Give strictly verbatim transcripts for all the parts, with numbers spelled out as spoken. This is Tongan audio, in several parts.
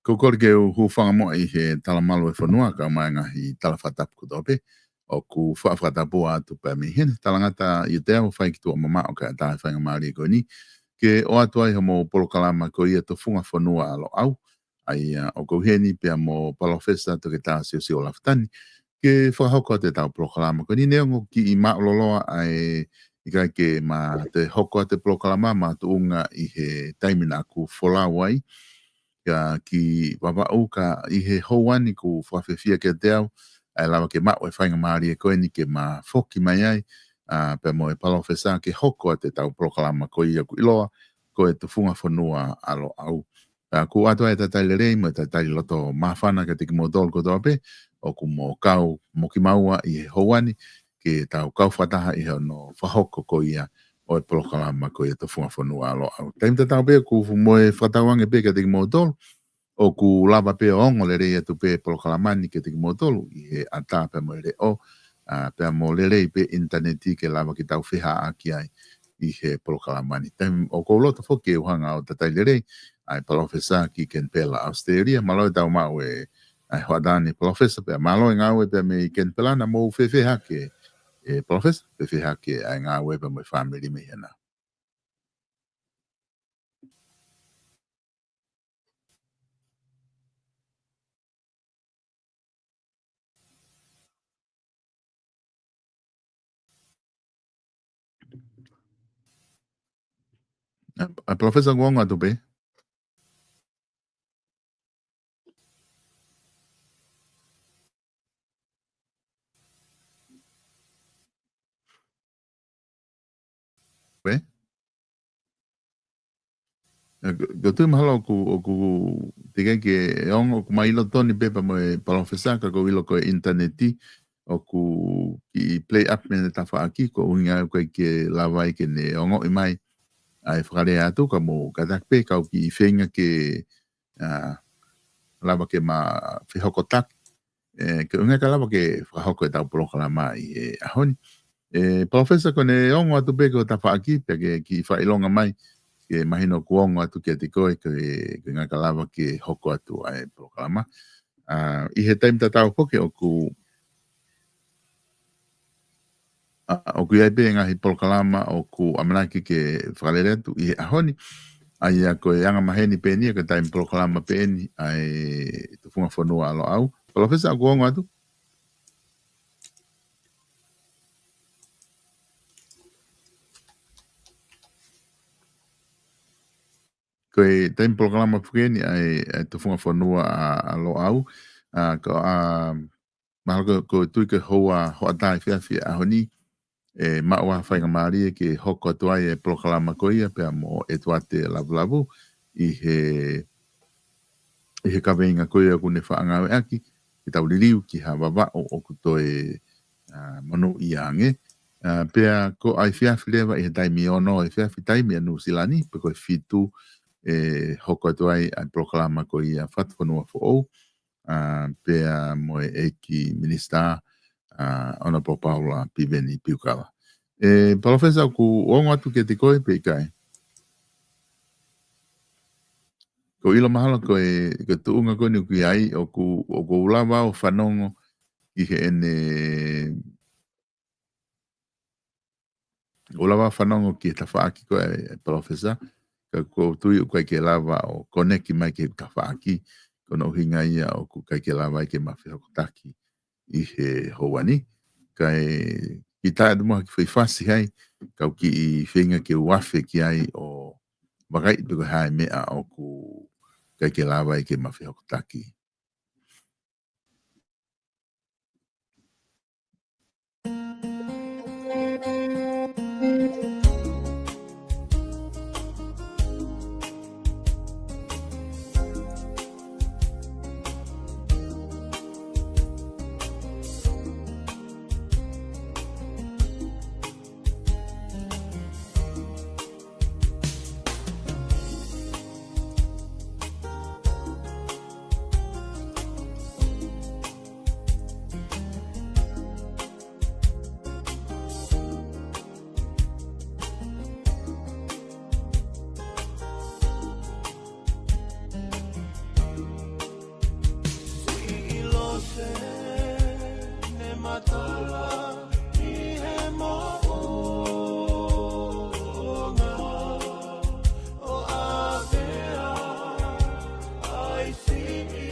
Ko e kole ke u hūfanga muʻa ʻi he talamalu e fonua, kae ʻumaʻā e ngaahi tala fakatapu kotoa pē ʻoku faʻa fakatapu atu pē mei heni. Talangata ʻiate au, fai ki tuʻa mamaʻo kae ʻatā e faingamālie ko eni ke ʻoatu ai hoʻomou polokalama ko ia Tufunga Fonua ʻa Loʻau. ʻA ia ʻoku ou ʻi heni pea mo Palōfesa Toketā Siosiua Lafitani ke fakahoko atu ʻetau polokalama ko eni. Neongo kiʻi māʻuloloa ʻa e ʻikai ke ma toe hoko atu e polokalama, makatuʻunga ʻi he taimi naʻa ku folau ai, ka kiʻi Vavaʻu, ka ʻi he houa ni kuo fakafiefia kiate au ʻa e lava ke maʻu e faingamālie ko eni ke ma foki mai ai, ʻa, pea mo e Palōfesa ke hoko atu ʻetau polokalama ko ia ʻoku ʻiloa ko e Tufunga Fonua ʻa Loʻau. ʻA, ʻoku ʻoatu ai e talitali lelei mo e talitali loto māfana kiate kimoutolu kotoa pē ʻoku mou kau mo kimaua ʻi he houa ni, ke tau kau fakataha ʻi hono fakahoko ko ia ʻo e polokalama ko ia Tufunga Fonua ʻa Loʻau. Taimi tatau pē ʻoku fuʻu moʻoni e fakatauange pē kiate kimoutolu ʻoku lava pē ʻo ongo lelei atu pē e polokalama ni kiate kimoutolu ʻi he ʻatā pea mo e leʻo, ʻa, pea mo lelei pē ʻinitaneti ke lava ke tau feʻaʻaki ai ʻi he polokalama ni. Taimi ʻoku ou loto foki ke u hanga ʻo talitali lelei ʻa e Palōfesa ki Kenipela, ʻAositelēlia. Mālō e tau maʻu e, ʻa e hoʻatā ni Palōfesa, pea mālō e ngāue pē mei Kenipela. Naʻa mou fēfē hake, e Palōfesa, fēfē hake ʻa e ngāue pea mo e fāmili mei hena? ʻA, ʻa Palōfesa, kuo ongo atu pē? Pē? ʻE, ko, ko e tui mahalo ʻoku, ʻoku teʻeki ke ongo, ʻoku ma ʻilo tonu pē pea mo e Palōfesa, ka ʻoku ou ʻilo ko e ʻinitaneti ʻoku kiʻi play up mei he tafaʻaki, ko e ʻuhinga ia ʻoku ʻikai ke lava ai ke ne ongoʻi mai ʻa e fakalea atu, ka mou kātaki pē kau kiʻi feinga ke, ʻa, lava ke ma fehokotaki, ʻe, ke ʻuhinga ka lava ke fakahoko ʻetau polokalama ʻi he ʻaho ni. ʻE, Palōfesa, ko ʻene ongo atu pē ki ho tafaʻaki, pea ke kiʻi fakaʻilonga mai, ke mahino kuo ongo atu kiate koe, ke, ke ʻuhinga ka lava ke hoko atu ʻa e polokalama. ʻA, ʻi he taimi tatau foki ʻoku, ʻa, ʻoku ʻi ai pē ngaahi polokalama ʻoku ʻamanaki ke fakalele atu ʻi he ʻaho ni. ʻA ia ko e anga maheni pē eni ia, ko e taimi polokalama pē eni ʻa e Tufunga Fonua ʻa Loʻau. Palōfesa, ʻoku ongo atu? Ko e taimi polokalama foki eni ʻa e, ʻa e Tufunga Fonua ʻa, ʻa Loʻau. ʻA, ko, ʻa, mahalo ko, ko e tui ko e houa hoʻatā efiafi ʻaho ni, ʻe maʻu ha faingamālie ke hoko atu ai e polokalama ko ia pea mo ʻEtuate Lavulavu ʻi he, ʻi he kaveinga ko ia ʻoku ne faʻa ngāueʻaki, ke tau liliu ki ha Vavaʻu ʻoku toe, ʻa, monūʻia ange. ʻA, pea ko e efiafi leva ʻi he taimi ono efiafi taimi ʻa Nuʻusila ni, pe ko e fitu, ʻe hoko atu ai ʻa e polokalama ko ia Fatufonua Foʻou, ʻa, pea mo e ʻEiki Minisitā, ʻa, Honourable Paula Piveni Piukala. ʻE, Palōfesa, ʻoku ongo atu kiate koe pe ʻikai? ʻOku ou ʻilo mahalo ko e, ko e tuʻunga ko eni ʻoku ʻi ai, ʻoku, ʻoku ou lava ʻo fanongo ki heʻene, ʻoku ou lava ʻo fanongo ki he tafaʻaki ko ē, Palōfesa, ka ʻoku ou tui ʻoku ʻikai ke lava ʻo koneki mai ki he tafaʻaki, ko hono ʻuhinga ia ʻoku ʻikai ke lava ai ke ma fehokotaki ʻi he houa ni. Kae kiʻi tā atu muʻa ha kiʻi foʻi fasi hai, kau kiʻi feinga ke u afe ki ai ʻo vakai pe ko e hā e meʻa ʻoku ʻikai ke lava ai ke ma fehokotaki. Tala ʻi he moʻunga ʻo ʻAvea, ʻa e siʻi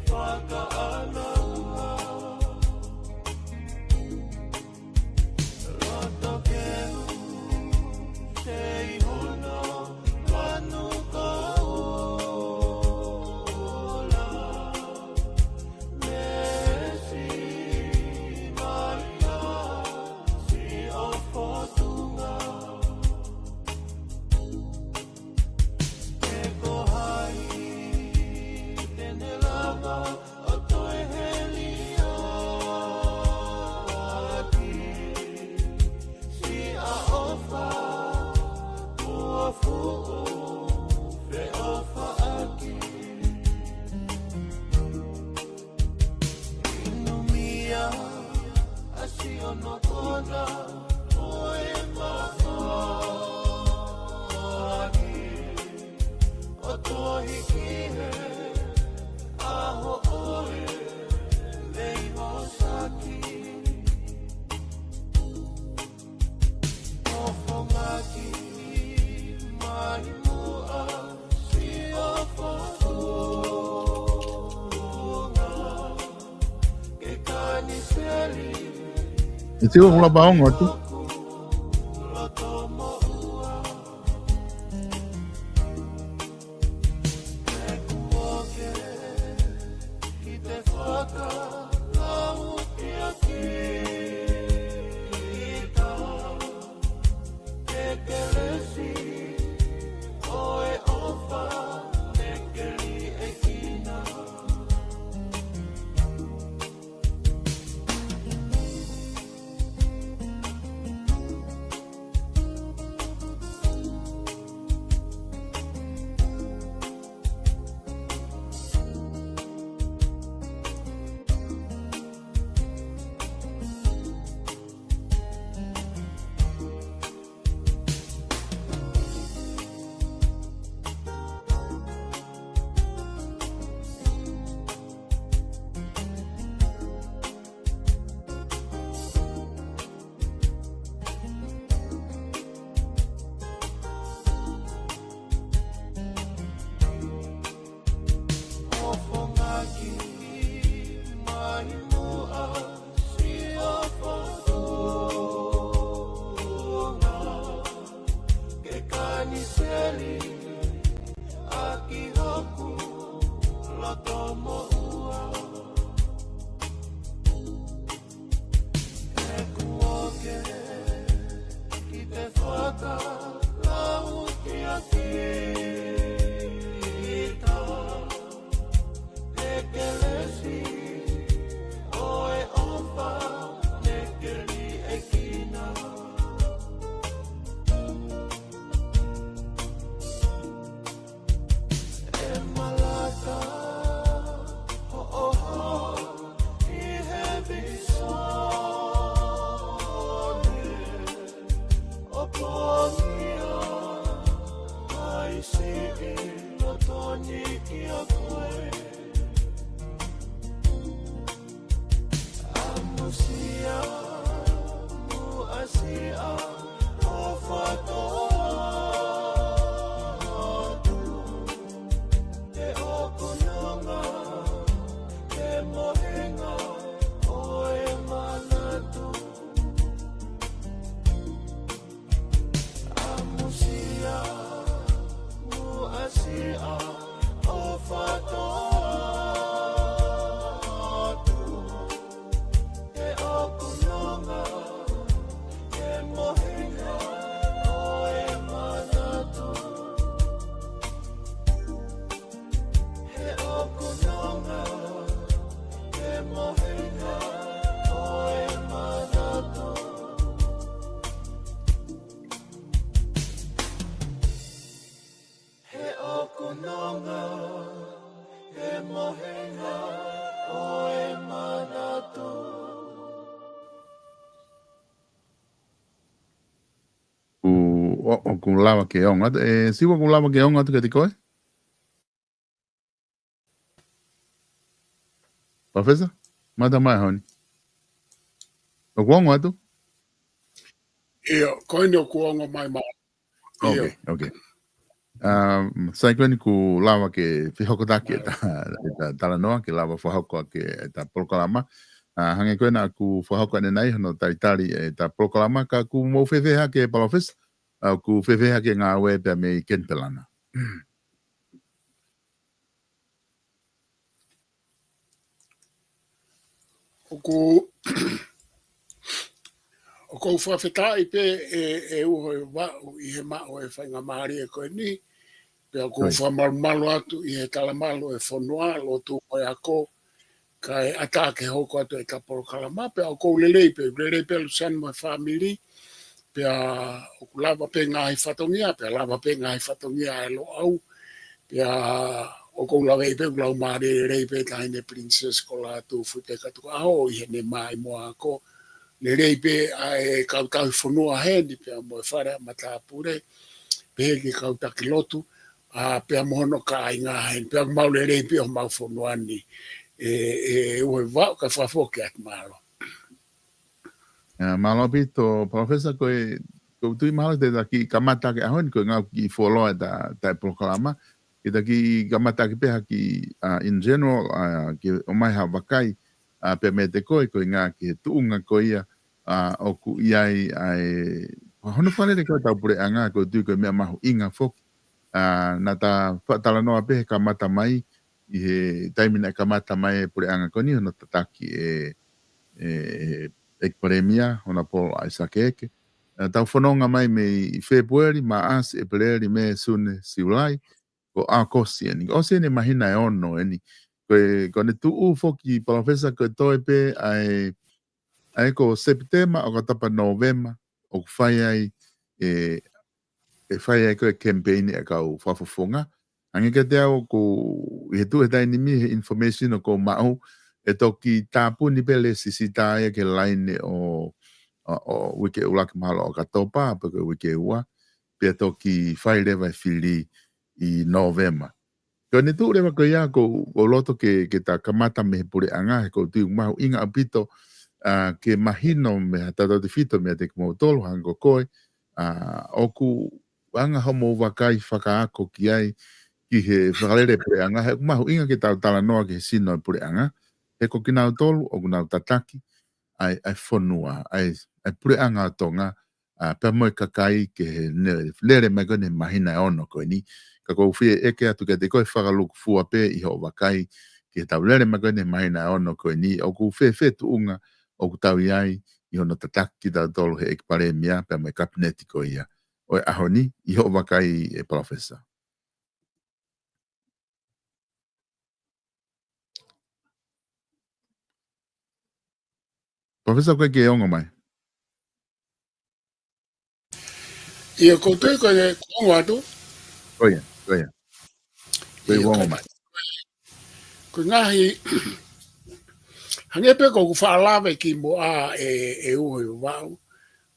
fakaʻānaua. Loto keu tei hono lanu koula, mei siʻi maia, siʻo fotunga. Pe ko hai te ne lava ʻo toe heliaki, siʻa ʻofa kuo fuʻu feʻofaʻaki. ʻInumia ʻa siʻono kona ʻo e mafahi, ʻo tohi ki he ʻaho ʻo e veihosaki. ʻO fongaki mai muʻa siʻo fotunga, ke kaniseli. ʻE tio, ʻoku lava ʻo ongo atu. Loto moʻua. Ekuoke ki te fakalaukiaki ita, ekelesi ʻo e ʻofa, ekeli e kina. ʻO fongaki mai muʻa siʻo fotunga, ke kaniseli ʻaki hoku loto moʻua. Ekuoke ki te fakalaukiaki ita, ekelesi ʻo e ʻofa, ekeli e kina. ʻE malaka hoʻo hā ʻi he visone, ʻo pongia ai siʻi loto ni kia koe. ʻAmusia muʻa siʻa ʻofa kotoa atu, he ʻoku nonga e mohenga ʻo e manatu. ʻAmusia muʻa siʻa ʻofa kotoa atu, he ʻoku nonga e mohenga ʻo e manatu. He ʻoku nonga e mohenga ʻo e manatu. He ʻoku nonga e mohenga ʻo e manatu. ʻOku, ʻo, ʻoku lava ke ongo atu. ʻE, Siua, ʻoku lava ke ongo atu kiate koe? Palōfesa? Mata mai, Honi. ʻOku ongo atu? ʻIo, ko eni ʻoku ongo mai ma. ʻIo. Okay, okay. Um, sai ko eni kuo lava ke fehokotaki ʻeta, ʻeta talanoa, ke lava fakahoko ʻaki ʻeta polokalama. Uh, hangē ko ena kuo fakahoko ʻanenai hono talitali ʻeta polokalama, ka ʻoku mou fēfē hake Palōfesa, uh, ʻoku fēfē hake ngāue pea mei Kenipela na. ʻOku, ʻoku ou fakafetaʻi pē ʻe, ʻe Uho ʻe Vaʻu ʻi he maʻu e faingamālie ko eni, pea ʻoku ou fakamalumalu atu ʻi he talamalu e fonua, lotu mo e ako, kae ʻatā ke hoko atu ʻeta polokalama, pea ʻoku ou lelei pē, lelei pē Luseane mo e fāmili, pea ʻoku lava pē ngaahi fatongia, pea lava pē ngaahi fatongia ʻa e Loʻau, pea ʻoku ou lava pē ʻoku lau mālie lelei pē Taʻahine Princess ko Lātūfuipeka Tukuʻaho ʻi heʻene maʻimoa ako, lelei pē ʻa e kau tauhi fonua heni, pea mo e fale ʻa matāpule, pehē ki he kau taki lotu, ʻa, pea mo hono kāinga heni, pea mau lelei pē homau fonua ni, ʻe, ʻe Uho ʻe Vaʻu kae fakafoki atu mālō. ʻIa, mālō ʻaupito, Palōfesa, ko e, ʻoku ou tui mahalo te ta kiʻi kamata ʻaki ʻaho ni, ko e ngaahi kiʻi fuoloa ʻeta, ʻeta polokalama, ke ta kiʻi kamata ʻaki pē ha kiʻi, uh, in general, uh, ke ʻomai ha vakai, uh, pea meiate koe, ko e ngaahi ki he tuʻunga ko ia, uh, ʻoku ʻi ai ʻa e, hono fakalele ko ē ʻetau puleʻanga, ʻoku ou tui ko e meʻa mahuʻinga foki. Uh, naʻa ta faʻa talanoa pē he kamata mai, ʻi he taimi naʻe kamata mai e puleʻanga ko eni, hono tataki ʻe, ʻe, ʻEiki Palēmia, Honourable ʻAisake Eke. Naʻa tau fononga mai mei Fēpueli, Maʻasi, ʻEpeleli, Mē, Sune, Siulai, ko ʻAokosi eni. ʻOsi eni e māhina ʻe ono eni. Ko e, ko ʻene tuʻu foki Palōfesa ko e toe pē ʻa e, ʻa e ko Sepitema, ʻOkatopa, Nōvema, ʻoku fai ai, ʻe, ʻe fai ai ko e campaign ʻa e kau fakafofonga. Hangē kiate au ʻoku ʻi he tuʻu he taimi ni he information ʻoku ou maʻu, ʻe toki tāpuni pē lēsisita ia ki he laine ʻo, ʻo, ʻo uike ʻuluaki mahalo ʻo ʻOkatopa, pe ko e uike ua, pea toki fai leva e fili ʻi Nōvema. Ko ʻene tuʻu leva ko ia ʻoku ou, ʻoku ou loto ke, ke ta kamata mei he puleʻanga, he ʻoku ou tui ʻoku mahuʻinga ʻaupito, ʻa, ke mahino mei ha tautautefito meiate kimoutolu, hangē ko koe, ʻa, ʻoku anga hoʻomou vakai fakaako ki ai, ki he fakalele puleʻanga, he ʻoku mahuʻinga ke tau talanoa ki he sino e puleʻanga, he ko kinautolu ʻoku nau tataki ʻa e, ʻa e fonua, ʻa e, ʻa e puleʻanga ʻo Tonga, ʻa, pea mo e kakai ki he ne, lele mai ko eni he māhina ʻe ono ko eni. Ka ʻoku ou fie ʻeke atu kiate koe fakalūkufua pē ʻi hoʻo vakai ki heʻetau lele mai ko eni he māhina ʻe ono ko eni, ʻoku fēfē tuʻunga ʻoku tau ʻi ai ʻi hono tataki kitautolu he ʻEiki Palēmia pea mo e kapineti ko ia ʻo e ʻaho ni, ʻi hoʻo vakai ʻe Palōfesa. Palōfesa, ʻoku ʻikai ke ongo mai. ʻIo, ʻoku ou tui ko e, ʻoku ongo atu. Ko ia, ko ia. ʻIo, ʻoku ongo mai. Ko e ngaahi, hangē pē ko ʻeku faʻa lave kimuʻa ʻe, ʻe Uho ʻe Vaʻu.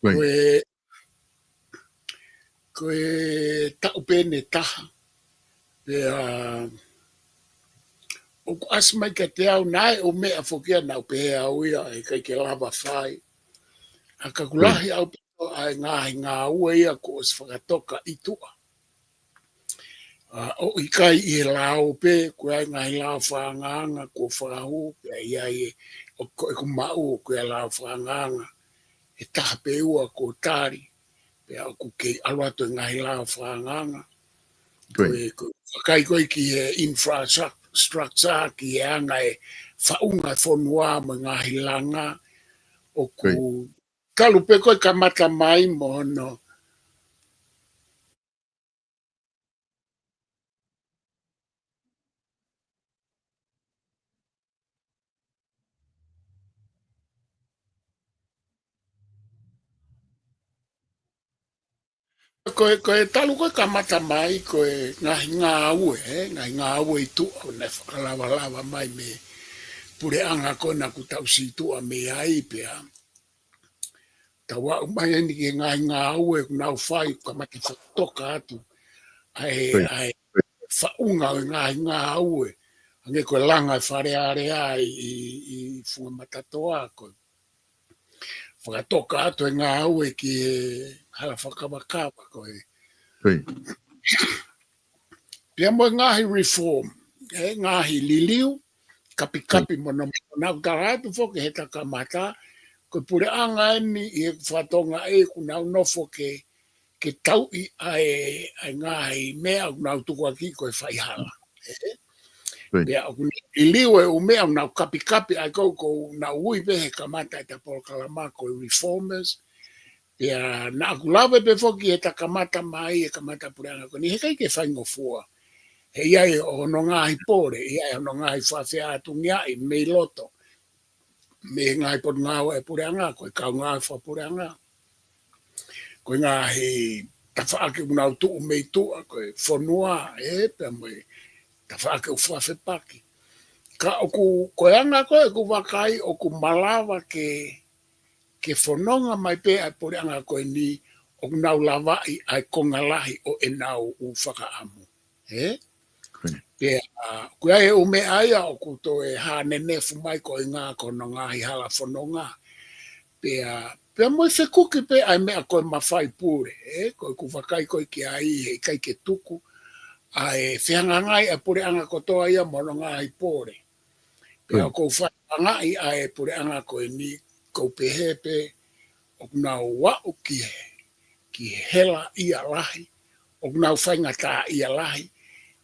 Ko ia. Ko e, ko e taʻu pē ʻe taha. Pea, ʻoku ʻasi mai kiate au naʻe ʻi ai e meʻa foki ia naʻa ku pehē au ia ʻe ʻikai ke lava fai. ʻA ka ʻoku lahi ʻaupito ʻa e ngaahi ngāue ia kuo ʻosi fakatoka ʻi tuʻa. ʻA, ʻoku ʻikai ʻi he lao pē, ʻoku ʻi ai e ngaahi lao fakaangaanga kuo fakahū, pea ʻi ai e, ʻoku, ʻoku maʻu, ʻoku ʻi ai e lao fakaangaanga ʻe taha pe ua kuo tali, pea ʻoku kei ʻalu atu e ngaahi lao fakaangaanga. Ko e, ko e, vakai ko ē ki he infrastructure, ki he anga e faʻunga e fonua mo e ngaahi langa, ʻoku talu pē ko e kamata mai mo hono Ko e, ko e talu ko e kamata mai, ko e ngaahi ngāue, ē, ngaahi ngāue ʻi tuʻa, ʻo ne fakalavalava mai mei he puleʻanga ko ē naʻa ku tauhi tuʻa mei ai pea. Tau aʻu mai eni ki he ngaahi ngāue ʻoku nau fai, kamata fakatoka atu ʻa e, ʻa e faʻunga ʻo e ngaahi ngāue. Hangē ko e langa e Fale Alea ʻi, ʻi, ʻi Funga Matatoa ko e. fakatoka atu e ngāue ki he hala fakakavakava ko ē. Pea mo e ngaahi reform, e ngaahi liliu, kapikapi mono mono, naʻa ku tala atu foki he takamata, ko e puleʻanga eni ʻi he fatongia ʻoku nau nofo ke, ke tauʻi ʻa e, ʻa e ngaahi meʻa ʻoku nau tukuakiʻi ko e faihala. Pea ʻoku nau liliu e ʻū meʻa ʻoku nau kapikapi ai ko ē, ʻoku nau ui pē he kamata ʻeta polokalama ko e reformers. Pea naʻa ku lave pē foki he takamata mai, he kamata puleʻanga ko eni, heʻikai ke faingofua. He ʻi ai hono ngaahi pole, ʻi ai hono ngaahi fakafeʻātungiaʻi mei loto, mei he ngaahi potungāue ʻa e puleʻanga, ko e kau ngāue fakapuleʻanga, ko e ngaahi tafaʻaki ʻoku nau tuʻu mei tuʻa, ko e fonua, ē, pea mo e tafaʻaki ʻoku fakafepaki. Ka ʻoku, ko e anga ko ē ʻeku vakai ʻoku malava ke, ke fononga mai pē ʻa e puleʻanga ko eni ʻoku nau lavaʻi ʻa e konga lahi ʻo ʻenau ʻū fakaʻamu. Ē? Pea, ʻoku ʻi ai e ʻū meʻa ia ʻoku toe hā nenefu mai ko e ngaahi, ko hono ngaahi hala fononga. Pea, pea mo e fekuki pē ʻa e meʻa ko e mafai pule, ē? Ko ʻeku vakai ko ē ki ai, heʻikai ke tuku ʻa e fehangahangai ʻa e puleʻanga kotoa ia mo hono ngaahi pole. Pea ʻoku ou fakaangaʻi ʻa e puleʻanga ko eni, ʻoku ou pehē pē, ʻoku nau aʻu ki he, ki he helaʻia lahi, ʻoku nau faingataʻaʻia lahi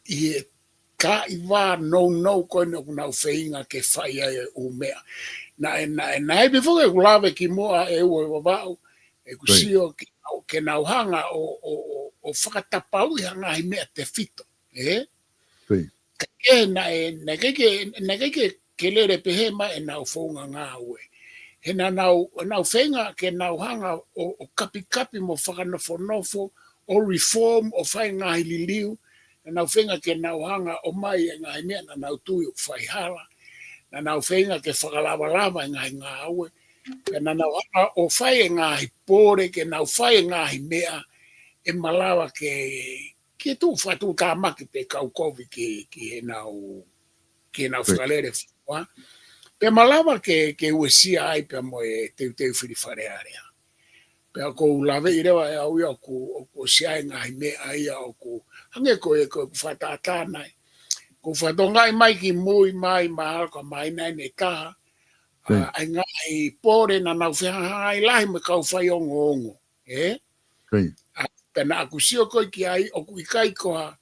ʻi he kaivā nounou ko eni ʻoku nau feinga ke fai ai e ʻū meʻa. Naʻe, naʻe, naʻe pē foki ʻeku lave kimuʻa ʻe ua ʻe Vavaʻu, ʻeku sio ke nau, ke nau hanga ʻo, ʻo, ʻo, ʻo fakatapauʻi ha ngaahi meʻa tefito, ē? Ka ke naʻe, naʻe ʻikai ke, naʻe ʻikai ke, ke lele pehē mai ʻenau founga ngāue. He naʻa nau, nau feinga ke nau hanga ʻo, ʻo kapikapi mo fakanofonofo, ʻo reform, ʻo fai ngaahi liliu, naʻa nau feinga ke nau hanga ʻo ʻomai e ngaahi meʻa naʻa nau tui ʻoku faihala, naʻa nau feinga ke fakalavalava e ngaahi ngāue, pea naʻa nau hanga ʻo fai e ngaahi pole, ke nau fai e ngaahi meʻa ʻe malava ke, ke tuʻu fakatuʻutāmaki pe kau kovi ki, ki heʻenau, ki heʻenau fakalele fonua. Pea malava ke, ke uesia ai pea mo e teuteu fili Fale Alea. Pea ʻoku ou laveʻi leva ʻe au ia ʻoku, ʻoku ʻosi ʻi ai e ngaahi meʻa ia ʻoku hangē ko e, ko ʻeku fakatātā nai. ʻOku ou fakatokangaʻi mai kimui mai, mahalo ko e māhina eni ʻe taha, ʻa, ʻa e ngaahi pole naʻa nau fehangahangai lahi mo e kau faiongoongo, ē? ʻA, pea naʻa ku sio ko ē ki ai ʻoku ʻikai ko ha,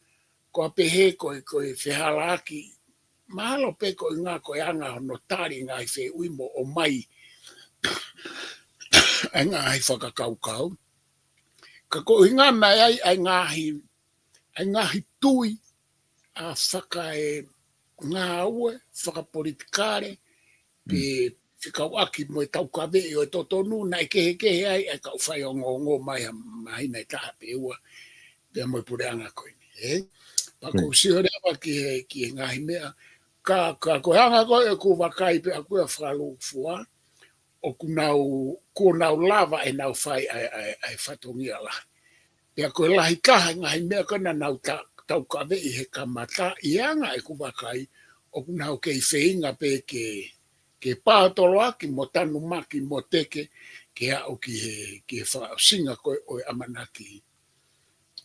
ko ha pehē ko e, ko e fehālaaki, mahalo pē ko e ʻuhinga ko e anga hono tali ngaahi fehuʻi mo ʻomai ʻa e ngaahi fakakaukau. Ka ko e ʻuhinga naʻe ʻi ai ʻa e ngaahi, ʻa e ngaahi tui ʻa fakaengāue, fakapolitikale, pe fekauʻaki mo e taukaveʻi ʻo e totonu, naʻe kehekehe ai ʻa e kau faiongoongo mai ha māhina ʻe taha pe ua, pea mo e puleʻanga ko eni, ē? Pea ʻoku ou sio leva ki he, ki he ngaahi meʻa, ka, ka ko e anga ko ē ʻeku vakai pē ʻaku ia fakalūkufua, ʻoku nau, kuo nau lava ʻenau fai ʻa e, ʻa e, ʻa e fatongia lahi. Pea ko e lahi taha e ngaahi meʻa ko ē naʻa nau ta-, taukaveʻi he kamata, ʻi he anga ʻeku vakai, ʻoku nau kei feinga pē ke, ke pātoloaki mo tanumaki mo teke, ke aʻu ki he, ki he fakaʻosinga ko ē ʻo e ʻamanaki,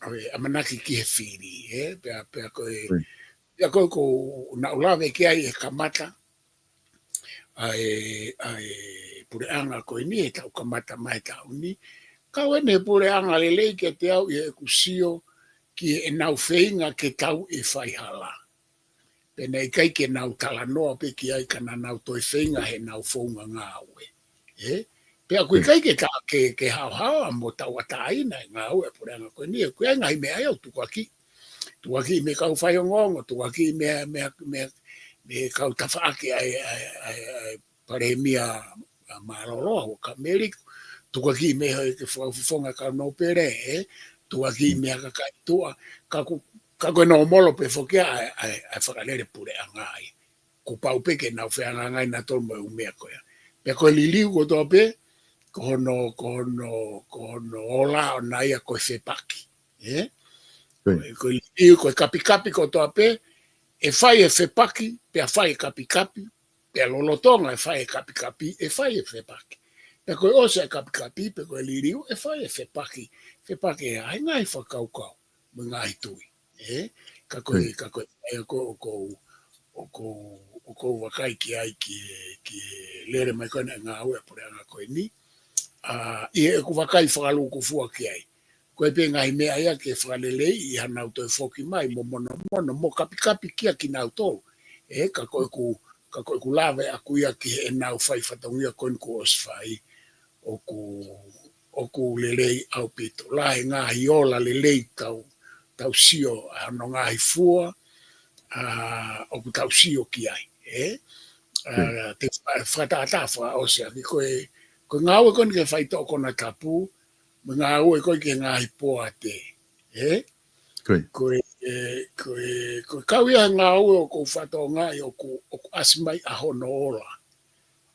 ʻo e ʻamanaki ki he fili, ē? Pea, pea ko e, pea ko e ʻoku ou lave ki ai he kamata, ʻa e, ʻa e puleʻanga ko eni he taʻu kamata mai he taʻu ni. Kau eni he puleʻanga lelei kiate au ʻi heʻeku sio ki heʻenau feinga ke tauʻi e faihala. Pea naʻe ʻikai ke nau talanoa pē ki ai ka naʻa nau toe feinga heʻenau founga ngāue. Ē? Pea ʻoku ʻikai ke ta-, ke, ke haohaoa mo tauʻatāina e ngāue ʻa e puleʻanga ko eni, ʻoku ʻi ai e ngaahi meʻa ia ʻoku tukuakiʻi. Tukuakiʻi mei he kau faiongoongo, tukuakiʻi mei he, mei he, mei he, mei he kau tafaʻaki ʻa e, ʻa e, ʻa e, ʻa e Palēmia, ʻa, Mālōlō, Huʻakavameiliku, tukuakiʻi mei he, ke fakafofonga kau nōpele, ē, tukuakiʻi mei he kakai tuʻa, ka ʻoku, ka ko e nōmolo pē foki ʻa e, ʻa e, ʻa e fakalele puleʻanga ai. Kuo pau pē ke nau fehangahangai nautolu mo e ʻū meʻa ko ia. Pea ko e liliu kotoa pē, ko hono, ko hono, ko hono ola ʻona ia ko e fepaki. Ē? Ko e, ko e liliu, ko e kapikapi kotoa pē, ʻe fai e fepaki, pea fai e kapikapi, pea lolotonga e fai e kapikapi, ʻe fai e fepaki. Pea ko e ʻosi ʻa e kapikapi, pe ko e liliu, ʻe fai e fepaki, fepaki ʻe he ngaahi fakakaukau mo e ngaahi tui. Ē? Ka ko e, ka ko e, ʻa ia ko ē ʻoku ou, ʻoku ou, ʻoku ou vakai ki ai ki he, ki he lele mai ko ena e ngāue ʻa e puleʻanga ko eni. ʻA, ʻi heʻeku vakai fakalūkufua ki ai. Ko e pē ngaahi meʻa ia ke fakaleleiʻi hanau toe foki mai, mo monomono, mo kapikapi kia kinautolu. Ē, ka ko ʻeku, ka ko ʻeku lave ʻaku ia ki heʻenau fai fatongia ko eni kuo ʻosi fai. ʻOku, ʻoku lelei ʻaupito. Lahi e ngaahi ola lelei tau, tau sio, ʻa hono ngaahi fua, ʻa, ʻoku tau sio ki ai, ē? ʻA, te fa-, fakatātā fakaʻosi ʻaki ko e, ko e ngāue ko eni ki he faitoʻo konatapu, mo e ngāue ko ē ki he ngaahi poate, ē? Ko e, ē, ko e, ko e kau ia he ngāue ʻoku ou fakatokangaʻi ʻoku, ʻoku ʻasi mai ʻa hono ola.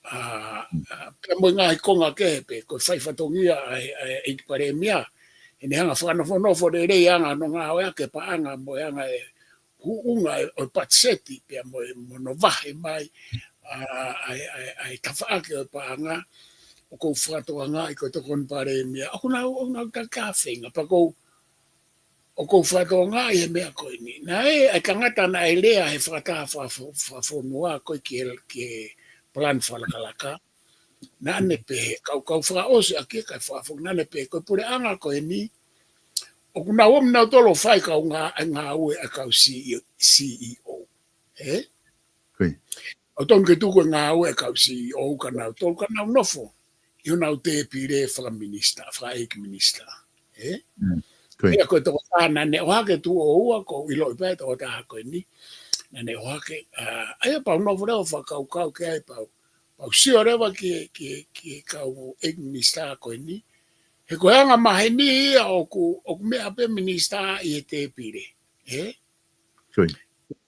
ʻA, ʻa, pea mo e ngaahi konga kehe pē, ko e fai fatongia ʻa e, ʻa e ʻEiki Palēmia, ʻene hanga fakanofonofo lelei anga hono ngāue ʻaki e paʻanga mo e anga e huʻunga e, ʻo e patiseti, pea mo e, mo hono vahe mai, ʻa, ʻa e, ʻa e, ʻa e tafaʻaki ʻo e paʻanga, ʻoku ou fakatokangaʻi ko e Tokoni Palēmia, ʻoku nau, ʻoku nau taki feinga, pea ʻoku ou, ʻoku ou fakatokangaʻi he meʻa ko eni. Naʻe, ʻa e tangata naʻe lea he fakataha faka-, fakafonua ko ē ki he, ki he palani fakalakalaka. Naʻa ne pehē, kau, kau fakaʻosi ʻaki e kau fakafoki, naʻa ne pehē, ko e puleʻanga ko eni, ʻoku nau ō mai nautolu ʻo fai kau ngā-, ʻa e ngāue ʻa e kau C E O, C E O. Ē? ʻOku totonu ke tuku e ngāue ʻa e kau C E O kia nautolu ka nau nofo ʻi honau tēpile fakaminisitā, fakaʻeiki minisitā. Ē? Pea ko e tokotaha naʻa ne ʻohake tuʻo ua, ʻoku ou ʻiloʻi pē e tokotaha ko eni. Naʻa ne ʻohake, ʻa, ʻa ia pea u nofo leva ʻo fakakaukau ki ai pea u, pea u sio leva ki, ki, ki he kau ʻeiki minisitā ko eni. He ko e anga maheni ia ʻoku, ʻoku meʻa pē minisitā ʻi he tēpile. Ē?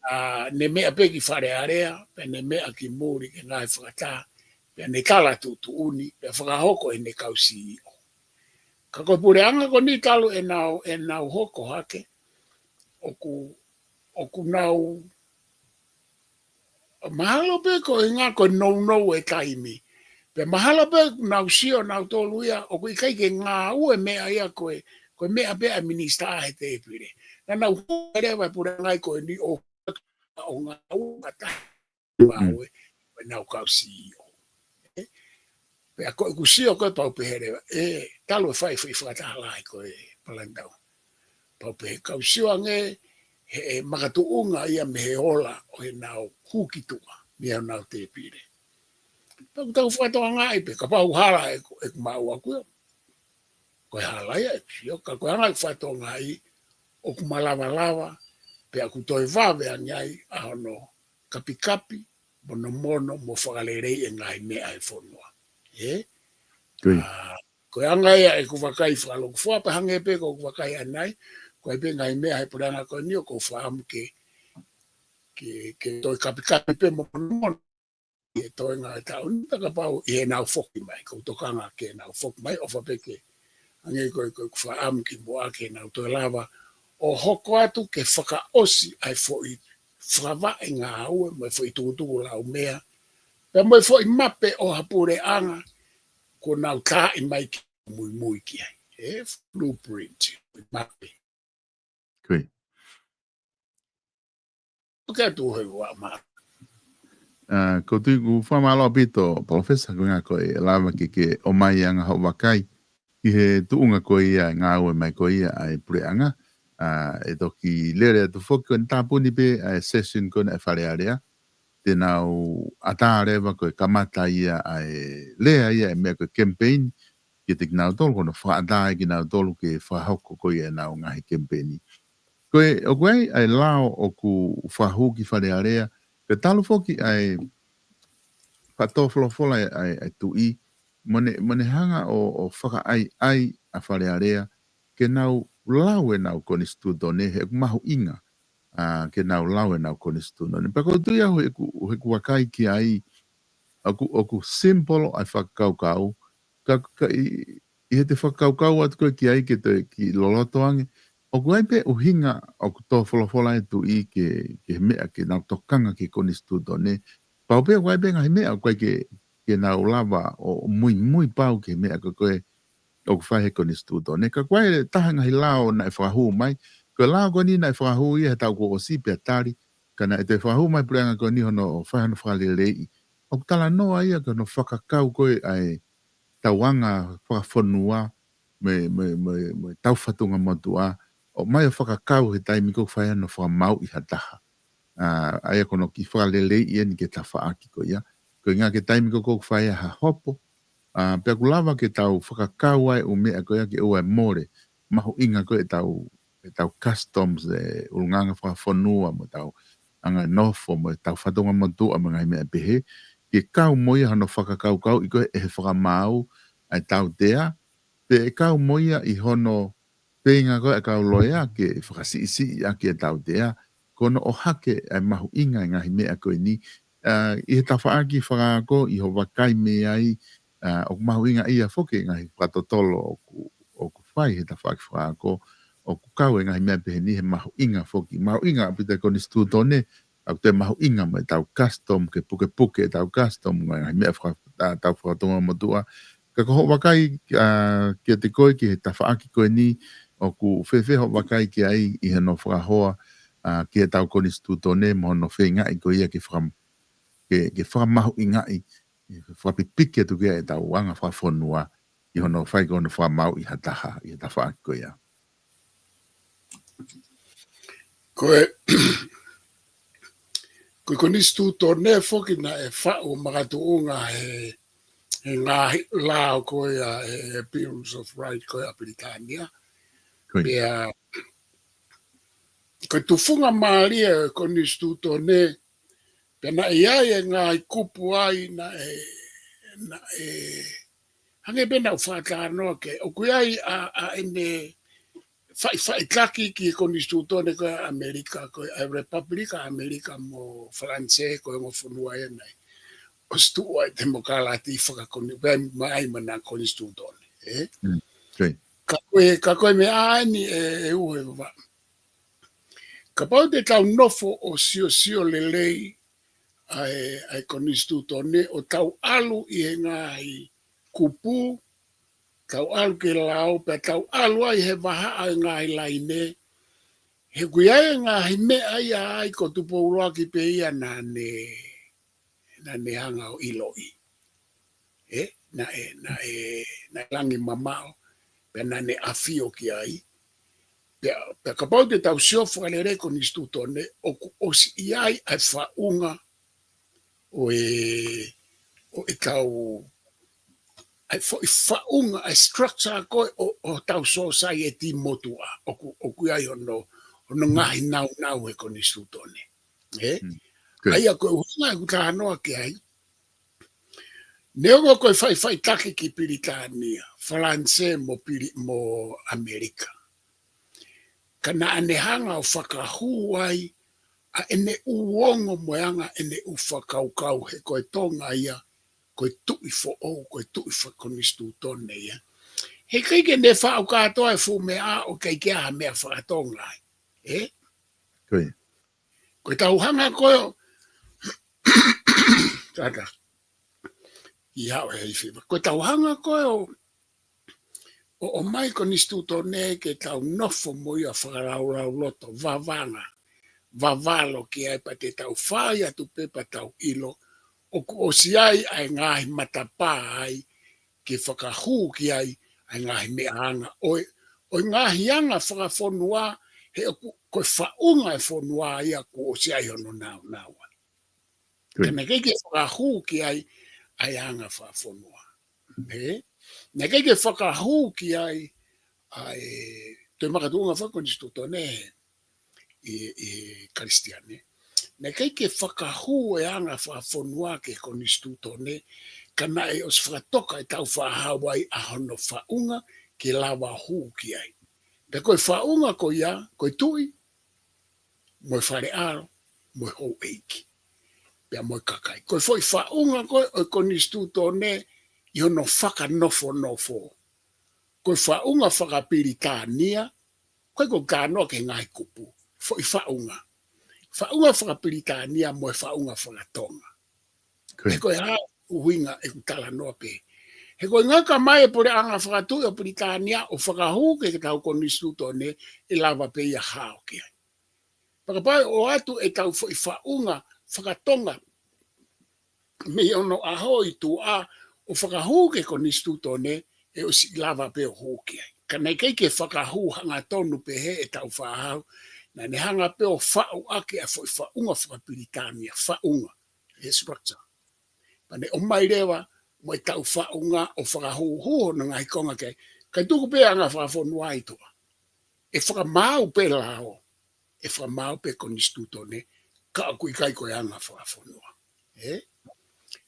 ʻA, ne meʻa pē ki Fale Alea, pea ne meʻa ki muli ki he ngaahi fakataha, pea ne tala tuʻutuʻuni, pea fakahoko ʻe he kau C E O. Ka ko e puleʻanga ko eni talu ʻenau, ʻenau hoko hake, ʻoku, ʻoku nau, mahalo pē ko e ʻuhinga ko e nounou e taimi. Pea mahalo pē nau sio nautolu ia, ʻoku ʻikai ke ngāue meʻa ia ko e, ko e meʻa pē ʻa e minisitā he tēpile. Naʻa nau hū leva e puleʻanga ko eni ʻo, ʻo ngāue ʻa e ngāue, ko ʻenau kau C E O. Ē? Pea ko ʻeku sio ko ē pea u pehē leva, ē, talu e fai, fai fakataha lahi ko e palani tau. Pea u pehē kau sio ange, he, he makatuʻunga ia mei he ola ʻo ʻenau hū ki tuʻa, mei honau tēpile. Pea ʻoku tau fakatokangaʻi pē, kapau hala ʻeku, ʻeku maʻu ʻaku ia. Ko e hala ia ʻeku sio, ka ko e anga ʻeku fakatokangaʻi, ʻoku malavalava, pea ʻoku toe vave ange ai ʻa hono kapikapi, monomono, mo fakalelei e ngaahi meʻa ʻa e fonua. Ē? ʻA, ko e anga ia ʻeku vakai fakalūkufua, pea hangē pē ko ʻeku vakai ʻanenai, ko e pē ngaahi meʻa he puleʻanga ko eni ʻoku ou fakaʻamu ke, ke, ke toe kapikapi pē mo monomono ʻi he toenga e taʻu ni, pea kapau ʻi heʻenau foki mai, ʻoku ou tokanga ke nau foki mai, ʻofa pē ke, hangē ko e, ko ʻeku fakaʻamu kimuʻa ke nau toe lava ʻo hoko atu ke fakaʻosi ʻa e foʻi fakavaʻe ngāue, mo e foʻi tukutuku laumea, pea mo e foʻi mape ʻo ha puleʻanga, kuo nau taaʻi mai ke muimui ki ai. Ē, blueprint, mape. ʻOku ou tui ʻoku fakamālō ʻaupito, Palōfesa, ko e ʻuhinga ko e lava ke, ke ʻomai ange hoʻo vakai ki he tuʻunga ko ia e ngāue mai ko ia ʻa e puleʻanga. ʻA, ʻe toki lele atu foki ko eni tāpuni pē ʻa e session ko ena ʻa e Fale Alea. Te nau ʻatā leva ko e kamata ia ʻa e lea ia e meʻa ko e campaign, kiate kinautolu, ko hono fakaʻatā ʻe kinautolu ke fakahoko ko ia ʻenau ngaahi kemipeini. Ko e, ʻoku ʻi ai ʻa e lao ʻoku fakahū ki Fale Alea, ka talu foki ʻa e fakatōfolofola ʻa e, ʻa e, ʻa e tuʻi, mo ne, mo ne hanga ʻo, ʻo fakaʻaiʻai ʻa Fale Alea, ke nau lau ʻenau konisitūtone, he ʻoku mahuʻinga, ʻa, ke nau lau ʻenau konisitūtone. Pea ʻoku ou tui au heʻeku, heʻeku vakai ki ai, ʻoku, ʻoku simple ʻa e fakakaukau, ka, ka ʻi, ʻi heʻete fakakaukau atu ko ē ki ai ke toe kiʻi loloto ange, ʻoku ʻi ai pē ʻuhinga ʻoku tōfolofola e tuʻi ke, ke meʻa ke nau tokanga ki he konisitūtone. Pau pē ʻoku ʻi ai pē ngaahi meʻa ʻoku ʻikai ke, ke nau lava ʻo muimui pau ki he meʻa ko ē ʻoku fai he konisitūtone. Ka ko e taha e ngaahi lao naʻe fakahū mai, ko e lao ko eni naʻe fakahū ia he taʻu kuo ʻosi pea tali, ka naʻe toe fakahū mai puleʻanga ko eni hono fai hono fakaleleiʻi. ʻOku talanoa ia ki hono fakakau ko ē ʻa e tauʻanga fakafonua mo e, mo e, mo e, mo e tau fatunga motuʻa, ʻo mai ʻo fakakau he taimi ko ē ʻoku fai ai hono fakamāuʻi ha taha. ʻA, ʻa ia ko hono kiʻi fakaleleiʻi eni ki he tafaʻaki ko ia. Ko e ʻuhinga ki he taimi ko ē ʻoku fai ai ha hopo, ʻa, pea ʻoku lava ke tau fakakau ai ʻū meʻa ko ia ke ʻoua ʻe mole. Mahuʻinga ko ē ʻetau, ʻetau customs, e ʻulungaanga fakafonua mo ʻetau anga nofo mo ʻetau fatunga motuʻa mo e ngaahi meʻa pehē, ke kau mo ia hono fakakaukauʻi ko ē ʻe he fakamaau ʻa e tautea, pe ʻe kau mo ia ʻi hono feinga ko ē ʻa e kau loea ke fakasiʻisiʻi ʻaki e tautea, ko hono ʻohake ʻa e mahuʻinga e ngaahi meʻa ko eni. ʻA, ʻi he tafaʻaki fakaako, ʻi hoʻo vakai mei ai, ʻa, ʻoku mahuʻinga ia foki e ngaahi fakatotolo ʻoku, ʻoku fai he tafaʻaki fakaako, ʻoku kau e ngaahi meʻa pehē ni he mahuʻinga foki. Mahuʻinga ʻaupito e konisitūtone, ʻoku toe mahuʻinga mo ʻetau custom, ke pukepuke ʻetau custom, mo e ngaahi meʻa faka-, ʻa, tau fatunga motuʻa. Ka ko hoʻo vakai, ʻa, kiate koe ki he tafaʻaki ko eni, ʻoku fēfē hoʻo vakai ki ai ʻi hono fakahoa, ʻa, ki heʻetau konisitūtone mo hono feingaʻi ko ia ke faka-, ke, ke fakamahuʻingaʻi, ke fakapipiki atu ki ai ʻetau anga fakafonua ʻi hono fai ko hono fakamāuʻi ha taha ʻi he tafaʻaki ko ia. Ko e, ko e konisitūtone foki naʻe faʻu makatuʻunga he, he ngaahi lao ko ia, he, he Bills of Rights ko ia ʻa Pilitānia. Ko ia. Pea, ko e tufunga mālie e konisitūtone, pea naʻe ʻi ai e ngaahi kupu ai naʻe, naʻe, hangē pē naʻa ku fakatalanoa ki ai, ʻoku ʻi ai ʻa, ʻa ʻene faʻifaʻitaki ki he konisitūtone ko ē ʻa ʻAmelika, ko e, ʻa e Lepapulika ʻAmelika mo Falanisē, ko e ongo fonua ʻe nai. ʻOsi tuʻu ai e temokalati fakakoni-, pea mai mo ʻena konisitūtone, ē? Mm, ko ia. Ka ko e, ka ko e meʻa eni ē, ē ʻUheva. Kapau te tau nofo ʻo siosio lelei ʻa e, ʻa e konisitūtone ʻo tau ʻalu ʻi he ngaahi kupu, tau ʻalu ki he lao, pea tau ʻalu ai he vahaʻa e ngaahi laine, he ʻoku ʻi ai e ngaahi meʻa ia ai ko Tupou ʻUluaki pē ia naʻa ne, naʻa ne hanga ʻo ʻiloʻi. Ē, naʻe, naʻe, naʻe langi mamaʻo, pea naʻa ne ʻafio ki ai. Pea, pea kapau te tau sio fakalelei konisitūtone, ʻoku ʻosi ʻi ai ʻa e faʻunga ʻo e, ʻo ʻetau, ʻa e foʻi faʻunga, ʻa e structure ko ē ʻo, ʻo hotau society motuʻa, ʻoku, ʻoku ʻi ai hono, hono ngaahi naunau he konisitūtone. Ē? Mm. Ko ia. ʻA ia ko e ʻuhinga ʻeku talanoa ki ai. Neongo ko e faʻifaʻitaki ki Pilitānia, Falanisē mo Pili-, mo ʻAmelika. Ka naʻa ne hanga ʻo fakahū ai ʻa ʻene ʻū ongo mo e anga ʻene ʻū fakakaukau he ko e Tonga ia, ko e tuʻi foʻou, ko e tuʻi fakakonisitūtone ia. He ʻikai ke ne faʻu kātoa e fuʻu meʻa ʻo ʻikai ke ʻi ai ha meʻa faka-Tonga ai. Ē? Ko ia. Ko e tau hanga ko ē ʻo, tata. ʻI haʻo he ifi. Ko e tau hanga ko ē ʻo, ʻo, ʻomai konisitūtone ke tau nofo mo ia fakalaulauloto, vavanga, vavalo ki ai pea te tau fai atu pē pea tau ʻilo, ʻoku ʻosi ʻi ai ʻa e ngaahi matapā ai, ke fakahū ki ai ʻa e ngaahi meʻa anga. ʻO e, ʻo e ngaahi anga fakafonua, he ʻoku, ko e faʻunga e fonua ia kuo ʻosi ʻi ai hono naunau ai. Good. Ka naʻe ʻikai ke fakahū ki ai ʻa e anga fakafonua. Ē? Naʻe ʻikai ke fakahū ki ai ʻa e, toe makatuʻunga fakakonisitūtone ʻi, ʻi Kalisitiane. Naʻe ʻikai ke fakahū e anga fakafonua ki he konisitūtone, ka naʻe ʻosi fakatoka ʻetau fakahau ai ʻa hono faʻunga ke lava hū ki ai. Pea ko e faʻunga ko ia, ko e tuʻi, mo e fale ʻalo, mo e houʻeiki. Pea mo e kakai. Ko e foʻi faʻunga ko ē ʻo e konisitūtone ʻi hono fakanofonofo. Ko e faʻunga fakapilitānia, ko e ko kanoa ki he ngaahi kupu. Foʻi faʻunga. Faʻunga fakapilitānia mo e faʻunga fakatonga. Good. He ko e hā, ʻuhinga ʻeku talanoa pē. He ko e ngaka mai e puleʻanga fakatuʻi ʻo Pilitānia ʻo fakahū ki heʻetau konisitūtone, ʻe lava pē ia ʻo hao ki ai. Pea kapau ʻe ʻoatu ʻetau foʻi faʻunga fakatonga mei onoʻaho ʻi tuʻa ʻo fakahū ki he konisitūtone, ʻe ʻosi lava pē ʻo hū ki ai. Ka naʻe ʻikai ke fakahū hangatonu pehē ʻe Tāufaʻāhau, naʻa ne hanga pē ʻo faʻu ʻaki ʻa e foʻi faʻunga fakapilitānia, faʻunga, e structure. Pea ne ʻomai leva mo ʻetau faʻunga ʻo fakahūhū hono ngaahi konga ki ai. Kae tuku pē anga fakafonua ʻi tuʻa. ʻE fakamaau pē lao, ʻe fakamaau pē konisitūtone, ka ʻoku ʻikai ko e anga fakafonua. Ē?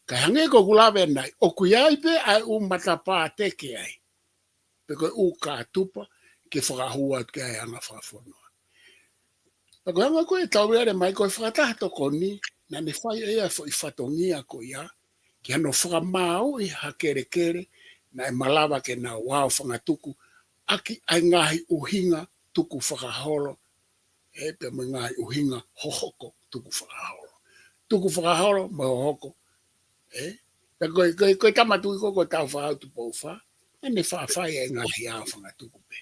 Kae hangē ko ʻeku lave ʻanenai, ʻoku ʻi ai pē ʻa e ʻū matapā teke ai, pe ko e ʻū kātupa ke fakahū atu ki ai e anga fakafonua. Pea ko e anga ko ē ʻetau lele mai ko e fakataha tokoni, naʻa ne fai ʻe ia e foʻi fatongia ko ia, ki hano fakamaauʻi ha kelekele naʻe malava ke nau aofangatuku ʻaki ʻa e ngaahi ʻuhinga tukufakaholo, ē, pea mo e ngaahi ʻuhinga hohoko tukufakaholo. Tukufakaholo mo e hohoko, ē? Pea ko e, ko e, ko e tama tuʻi ko ē ko Tāufaʻāhau Tupou Fā, naʻa ne faʻa fai e ngaahi aofangatuku pē.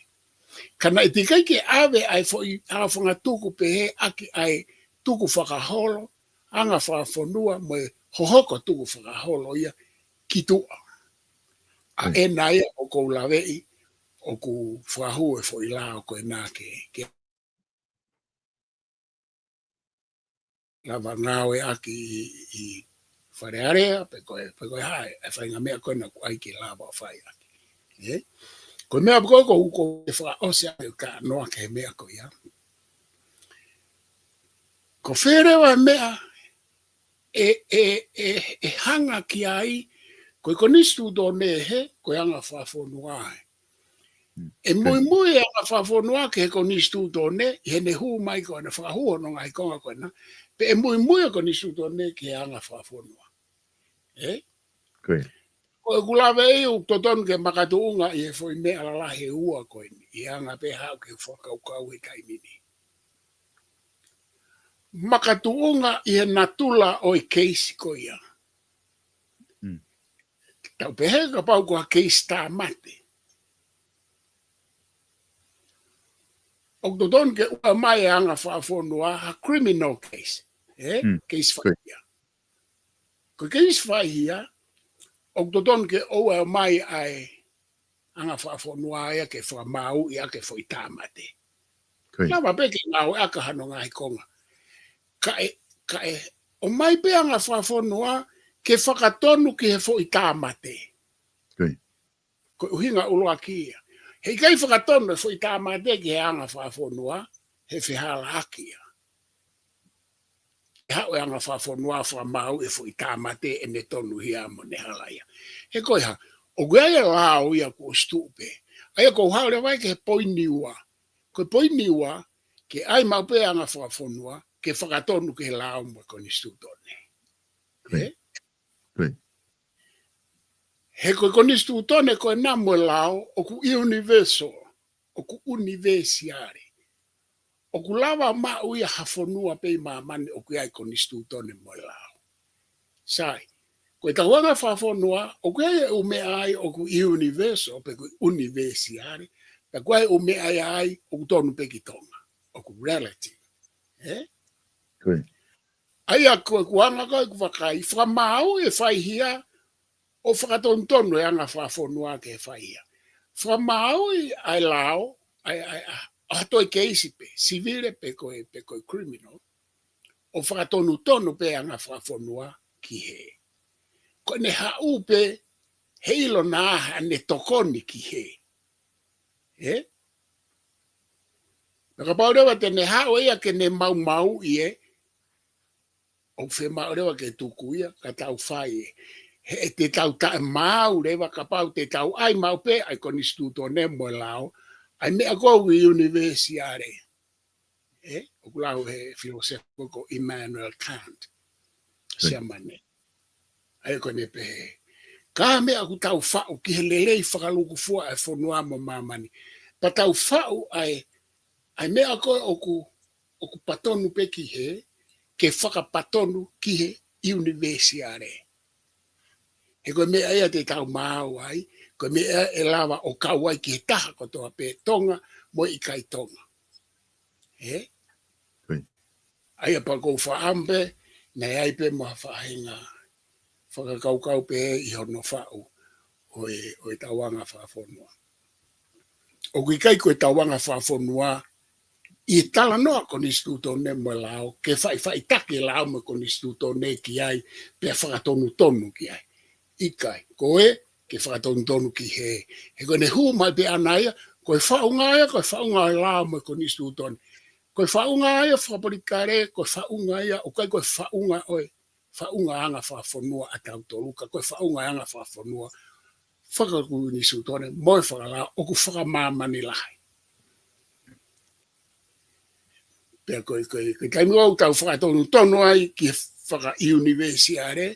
Ka naʻe teʻeki ai ke ʻave ʻa e foʻi aofangatuku pehē ʻaki ʻa e tukufakaholo, anga fakafonua mo e hohoko tukufakaholo ia ki tuʻa. ʻA ʻena ia ʻoku ou laveʻi, ʻoku fakahū e foʻi lao ko ena ke, ke lava ngāueʻaki ʻi, ʻi Fale Alea, pe ko e, pe ko e hā e faʻahinga meʻa ko ena ʻoku ʻai ke lava fai ʻaki. Ē? Ko e meʻa ko ē ʻoku ou, ʻoku ou fakaʻosi ʻa e talanoa ki he meʻa ko ia. Ko fē leva e meʻa ʻe, ʻe, ʻe, ʻe hanga ki ai, ko e konisitūtone he, ko e anga fakafonua ē. ʻE muimui e anga fakafonua ki he konisitūtone, ʻi heʻene hū mai ko ʻene fakahū hono ngaahi konga ko ena, pe ʻe muimui e konisitūtone ki he anga fakafonua. Ē? Ko ʻeku lave ʻi ʻoku totonu ke makatuʻunga ʻi he foʻi meʻa lalahi ʻe ua ko eni, ʻi he anga pē haʻaku fakakaukau he taimi ni. Makatuʻunga ʻi he natula ʻo e keisi ko ia. Tau pehē kapau ko ha keisi tāmate. ʻOku totonu ke ʻoua mai e anga fakafonua ha criminal case. Ē? Keisi faihia. Ko e keisi faihia, ʻoku totonu ke ʻoua mai ʻa e anga fakafonua ia ke fakamaauʻi ʻaki e foʻi tāmate. Lava pē ke ngāueʻaki hano ngaahi konga. Kae, kae ʻomai pē anga fakafonua ke fakatonu ki he foʻi tāmate. Ko e ʻuhinga ʻuluaki ia. Heʻikai fakatonu e foʻi tāmate ki he anga fakafonua, he fehālaaki ia. ʻE haʻu e anga fakafonua fakamaau e foʻi tāmate ʻene tonuhia mo ʻene halaia. He ko e hā, ʻoku ʻi ai e lao ia kuo ʻosi tuʻu pē. ʻA ia ʻoku ou haʻu leva ai ki he poini ua. Ko e poini ua, ke ʻai maʻu pē anga fakafonua, ke fakatonu ki he lao mo e konisitūtone. Ē? He ko e konisitūtone ko ena mo e lao, ʻoku universal, ʻoku ʻunivesiale. ʻOku lava maʻu ia ha fonua pē ʻi māmani ʻoku ʻi ai e konisitūtone mo e lao. Sai, ko e tauanga fakafonua, ʻoku ʻi ai e ʻū meʻa ai ʻoku universal, pe ko e ʻunivesiale, pea ʻoku ʻi ai e ʻū meʻa ai ʻoku tonu pē ki Tonga, ʻoku relative. Ē? ʻA ia ko ʻeku anga ko ē ʻeku vakai, fakamaau e faihia, ʻo fakatonutonu e anga fakafonua ki he faihia. Fakamaau ʻa e lao, ʻa e, ʻa e, ʻa e, ʻa e toe keisi pē, sivile pe ko e, pe ko e criminal, ʻo fakatonutonu pē anga fakafonua ki hē. Ko ʻene haʻu pē, heiʻilo naʻa ne tokoni ki hē. Ē? Pea kapau leva te ne haʻu ia ke ne maumauʻi ē, ʻoku fiemaʻu leva ke tuku ia, ka tau fai ē. He ʻe te tau taʻemaau leva kapau te tau ʻai maʻu pē ʻa e konisitūtone mo e lao, ʻa e meʻa ko ē ʻunivēsiale. Ē, ʻoku lau he filōsefa ko Immanuel Kant, Siamane. ʻA ia ko ʻene pehē, ka meʻa ʻoku tau faʻu ki he lelei fakalūkufua ʻa e fonua mo māmani. Pea tau faʻu ʻa e, ʻa e meʻa ko ē ʻoku, ʻoku patonu pē ki hē, ke fakapatonu ki he ʻunivēsiale. He ko e meʻa ia te tau maau ai, ko e meʻa ʻe lava ʻo kau ai ki he taha kotoa pē, Tonga mo e ʻikai Tonga. Ē? ʻA ia pea ʻoku ou fakaʻamu pē, naʻe ʻi ai pē mo ha faʻahinga fakakaukau pē ʻi hono faʻu ʻo e, ʻo e tauanga fakafonua. ʻOku ʻikai ko e tauanga fakafonua ʻi he talanoa konisitūtone mo e lao, ke faʻifaʻitaki e lao mo e konisitūtone ki ai, pea fakatonutonu ki ai. ʻIkai, ko e ke fakatonutonu ki he, he ko ʻene hū mai pē ʻana ia, ko e faʻunga ia, ko e faʻunga ʻo e lao mo e konisitūtone. Ko e faʻunga ia fakapolitikale, ko e faʻunga ia, ʻoku ʻikai ko e faʻunga ʻo e, faʻunga anga fakafonua ʻa tautolu, ka ko e faʻunga anga fakafonua fakakonisitūtone mo e fakalao ʻoku fakamāmani lahi. Pea ko e, ko e, ko e taimi ʻoku tau fakatonutonu ai ki he fakaʻunivēsiale,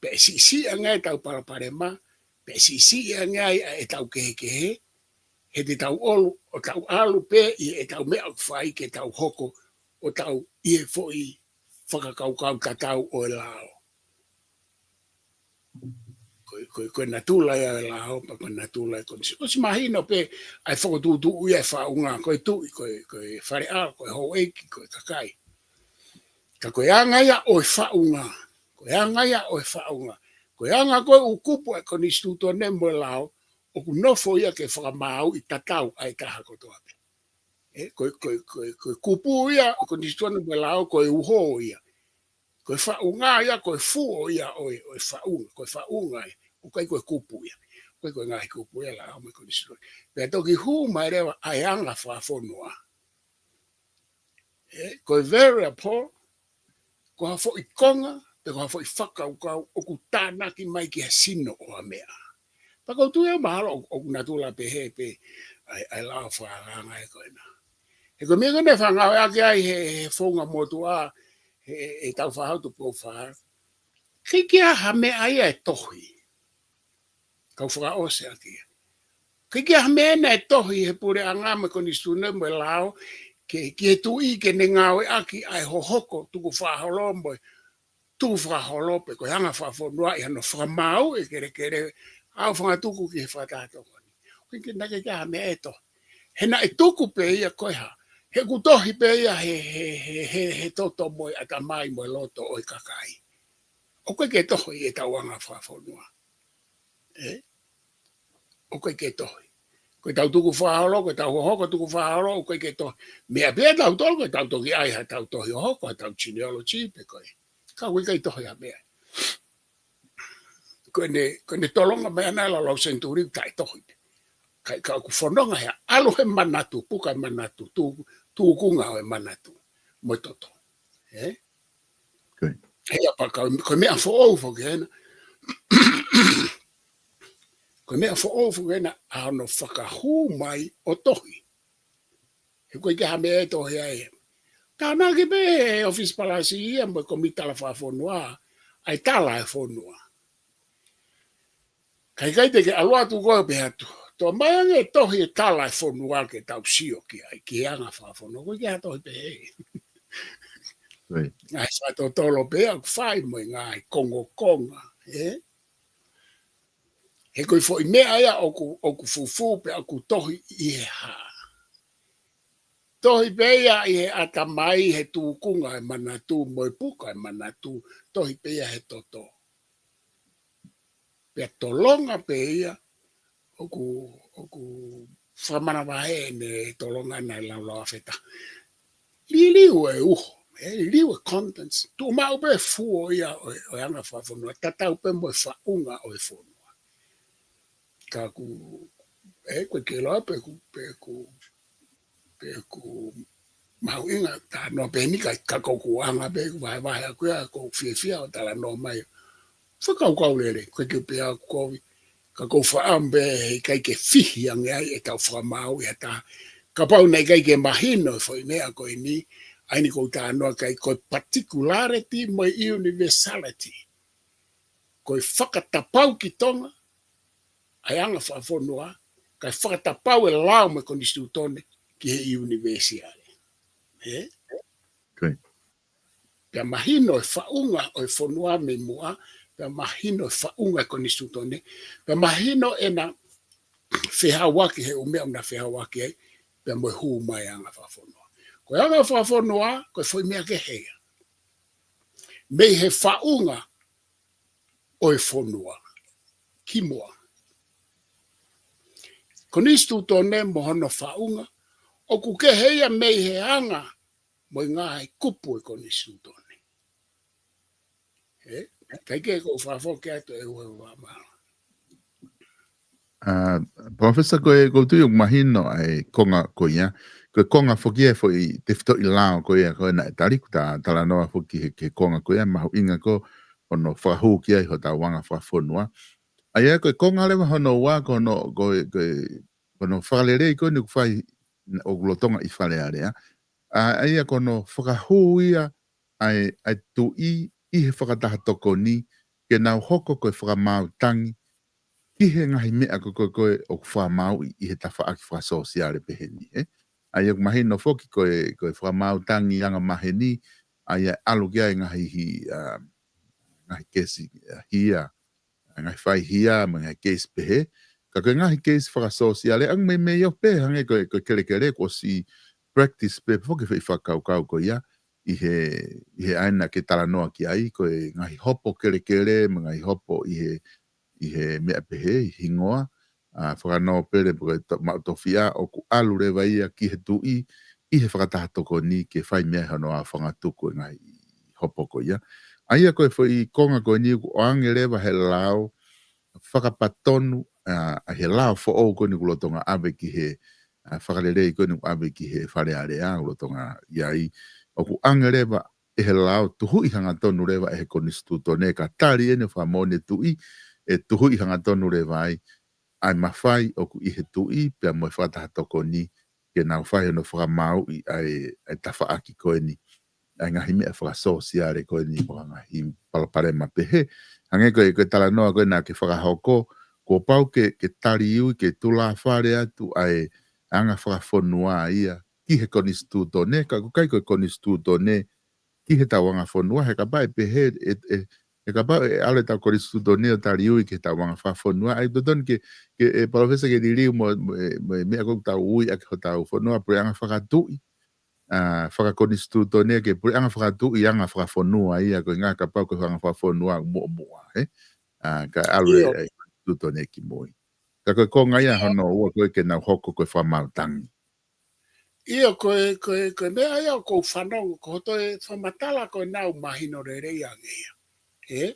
pea ʻe siʻisiʻi ange ai ʻetau palopalema, pea ʻe siʻisiʻi ange ai ʻa ʻetau kehekehe, he te tau ʻalu, ʻo tau ʻalu pē ʻi heʻetau meʻa ʻoku fai ke tau hoko, ʻo tau ʻi he foʻi fakakaukau tatau ʻo e lao. Ko e, ko e, ko e natula ia ʻo e lao, pea ko e natula ia ʻo e konisitūtone. ʻOsi mahino pē ʻa e fokotuʻutuʻu ia ʻo e faʻunga, ko e tuʻi, ko e, ko e fale ʻao, ko e houʻeiki, ko e kakai. Ka ko e anga ia ʻo e faʻunga, ko e anga ia ʻo e faʻunga, ko e anga ko ē ʻoku kupu ʻa e konisitūtone mo e lao, ʻoku nofo ia ke fakamaauʻi tatau ʻa e taha kotoa pē. Ē, ko e, ko e, ko e, ko e kupu ia ʻo e konisitūtone mo e lao, ko e uho ia. Ko e faʻunga ia, ko e fuo ia ʻo e, ʻo e faʻunga, ko e faʻunga ia. ʻOku ʻikai ko e kupu ia. ʻOku ʻikai ko e ngaahi kupu ia ʻo e lao mo e konisitūtone. Pea toki hū mai leva ʻa e anga fakafonua. Ē, ko e variable, ko ha foʻi konga, pe ko ha foʻi fakakaukau ʻoku tānaki mai ki ha sino ʻo ha meʻa. Pea ʻoku ou tui ʻe mahalo ʻoku, ʻoku natula pehē pē ʻa e, ʻa e lao fakalanga ē ko ena. He ko e meʻa ko ē naʻe fakangāueʻaki ai he, he founga motuʻa, he, he, he tau faʻahi Tupou Faʻahi. ʻIkai ke ʻi ai ha meʻa ia ʻe tohi. Kau fakaʻosi ʻaki ia. ʻIkai ke ʻi ai ha meʻa naʻe tohi he puleʻanga mo e konisitūtone mo e lao, ke, ki he tuʻi ke ne ngāueʻaki ʻa e hohoko tukufakaholo mo e tukufakaholo pe ko e anga fakafonua ʻi hano fakamaau e kelekele ʻo fangatuku ki he fakataha tokoni. ʻIkai ke, naʻe ʻikai ke ʻi ai ha meʻa ʻe tohi. He naʻe tuku pē ia ko e hā. He ʻoku tohi pē ia he, he, he, he, he toto mo e ʻatamai mo e loto ʻo e kakai. ʻOku ʻikai ke tohi ʻetau anga fakafonua. Ē? ʻOku ʻikai ke tohi. Ko ʻetau tukufakaholo, ko ʻetau hohoko tukufakaholo, ʻoku ʻikai ke tohi. Meʻa pē ia ʻatautolu, ko ʻetau toki ʻai haʻatau tohi hohoko, haʻatau genealogy, pe ko e. Ka ʻoku ʻikai tohi ha meʻa. Ko ʻene, ko ʻene tolonga mai ʻana ʻi he laulau senituli taʻetohi. Ka, ka ʻoku fononga he ʻalu he manatu, puka e manatu, tū, tūkunga ʻo e manatu. Mo e toto. Ē? Ko ia pea ka, ko e meʻa foʻou foki ena. Ko e meʻa foʻou foki ena ʻa hono fakahū mai ʻo tohi. He ʻoku ʻikai ke ʻi ai ha meʻa ʻe tohi ai. Tānaki pē he ʻōfisi palasi ia mo e komiti tala fakafonua, ʻa e tala e fonua. Ka ʻikai te ke ʻalu atu koe pehē atu, toʻo mai ange e tohi e tala e fonua ke tau sio ki ai, ki he anga fakafonua, ʻoku ʻikai ke ʻi ai ha tohi pehē. Right. Ngaahi fakatotolo pē ʻoku fai mo e ngaahi kongokonga, ē? He ko e foʻi meʻa ia ʻoku, ʻoku fufū pē ʻoku tohi ʻi he hā. Tohi pē ia ʻi he ʻatamai, he tūkunga e manatu, mo e puka e manatu, tohi pē ia he toto. Pea tolonga pē ia, ʻoku, ʻoku fakamanavahē ʻene tolonga naʻe laulau ʻa Feta. Liliu e uho, ē, liliu e contents. Tuʻu maʻu pē fuo ia ʻo e, ʻo e anga fakafonua, tatau pē mo e faʻunga ʻo e fonua. Ka ʻoku, ē, ko e ke loa pē ʻoku, pē ʻoku, pē ʻoku mahuʻinga talanoa pē ni ka, ka ko ʻeku anga pē ʻoku vahevahe ʻaku ia, ʻoku ou fiefia ʻo talanoa mai. Fakakaukau lelei, ʻoku ʻikai ke pehē ʻoku kovi. Ka ʻoku ou fakaʻamu pē he ʻikai ke fihi ange ai ʻetau fakamaau ʻi ha taha. Kapau naʻe ʻikai ke mahino e foʻi meʻa ko eni, ʻa eni ʻoku ou talanoa ki ai ko e particularity mo e universality. Ko e fakatapau ki Tonga, ʻa e anga fakafonua, kae fakatapau e lao mo e konisitūtone ki he ʻunivēsiale. Ē? Ko ia. Pea mahino e faʻunga ʻo e fonua mei muʻa, pea mahino e faʻunga e konisitūtone, pea mahino ʻena fehāuaki he ʻū meʻa ʻoku na fehāuaki ai, pea mo e hū mai anga fakafonua. Ko e anga fakafonua, ko e foʻi meʻa kehe ia. Mei he faʻunga ʻo e fonua. Kimuʻa. Konisitūtone mo hono faʻunga, ʻoku kehe ia mei he anga mo e ngaahi kupu e konisitūtone. ʻE, ʻikai ke ʻoku ou fakafoki atu e ua ua mā. ʻA, Professor, ko e, ʻoku ou tui ʻoku mahino ʻa e konga ko ia. Ko e konga foki e foʻi tefitoʻi lao ko ia, ko ē naʻe tali ʻoku ta talanoa foki he, he konga ko ia, mahuʻinga ko hono fakahū ki ai hotau anga fakafonua. ʻA ia ko e konga leva hono ua, ko hono, ko e, ko e, ko hono fakalelei ko eni ʻoku fai ʻoku lolotonga ʻi Fale Alea. ʻA, ʻa ia ko hono fakahū ia ʻa e, ʻa e tuʻi ʻi he fakataha tokoni ke nau hoko ko e fakamaau tangi ki he ngaahi meʻa ko, ko, ko ē ʻoku fakamaauʻi ʻi he tafaʻaki fakasōsiale pehē ni, ē? ʻA ia ʻoku mahino foki ko e, ko e fakamaau tangi anga maheni, ʻa ia ʻalu ki ai ngaahi hi-, ʻa, ngaahi keisi, ʻa, hia, ngaahi faihia, mo e ngaahi keisi pehē. Ka ko e ngaahi keisi fakasōsiale, ʻoku meimei ʻo pehē hangē ko e, ko e kelekele, kuo ʻosi practice pē foki e foʻi fakakaukau ko ia, ʻi he, ʻi he ʻaina ke talanoa ki ai, ko e ngaahi hopo kelekele, mo e ngaahi hopo ʻi he, ʻi he meʻa pehē, ʻi hingoa, ʻa, fakanōpele, pe ko e to-, maʻu tofiʻa, ʻoku ʻalu leva ia ki he tuʻi, ʻi he fakataha tokoni ke fai mei ai hono aofangatuku e ngaahi hopo ko ia. ʻA ia ko e foʻi konga ko eni ʻoku ʻoange leva he lao fakapatonu, ʻa, ʻa he lao foʻou ko eni ʻoku lolotonga ʻave ki he, ʻa, fakalelei ko eni ʻoku ʻave ki he Fale Alea ʻoku lolotonga ʻi ai. ʻOku ʻoange leva ʻe he lao tuhuʻi hangatonu leva ʻe he konisitūtone ka tali eni ʻo fakamoʻoni e tuʻi, ʻe tuhuʻi hangatonu leva ai ʻa e mafai ʻoku ʻi he tuʻi pea mo e fakataha tokoni ke nau fai hono fakamaauʻi ʻa e, ʻa e tafaʻaki ko eni, ʻa e ngaahi meʻa fakasōsiale ko eni mo e ngaahi palopalema pehē. Hangē ko e, ko e talanoa ko ē naʻa ke fakahoko, kuo pau ke, ke taliui, ke tulāfale atu ʻa e anga fakafonua ia ki he konisitūtone, ka ʻoku ʻikai ko e konisitūtone ki he tau anga fonua, he kapau ʻe pehē, ʻe, ʻe, he kapau ʻe ʻalu e tau konisitūtone ʻo taliui ki he tau anga fakafonua, ʻa ia ʻoku totonu ke, ke, ʻe Palōfesa ke liliu mo, mo, mo e meʻa ko ē ʻoku tau ui ʻaki hotau fonua, puleʻanga fakatuʻi, ʻa, fakakonisitūtone ke puleʻanga fakatuʻi anga fakafonua ia, ko e ʻuhinga kapau ko e anga fakafonua muʻomuʻa, ē? ʻA, ka ʻalu e, ʻIo. ʻe konisitūtone ki mui. Ka ko e konga ia hono ua ko ē ke nau hoko ko e fakamaau tangi. ʻIo, ko e, ko e, ko e meʻa ia ʻoku ou fanongo, ko hoto e fakamatala ko ē naʻa ku mahino lelei ange ia. Ē?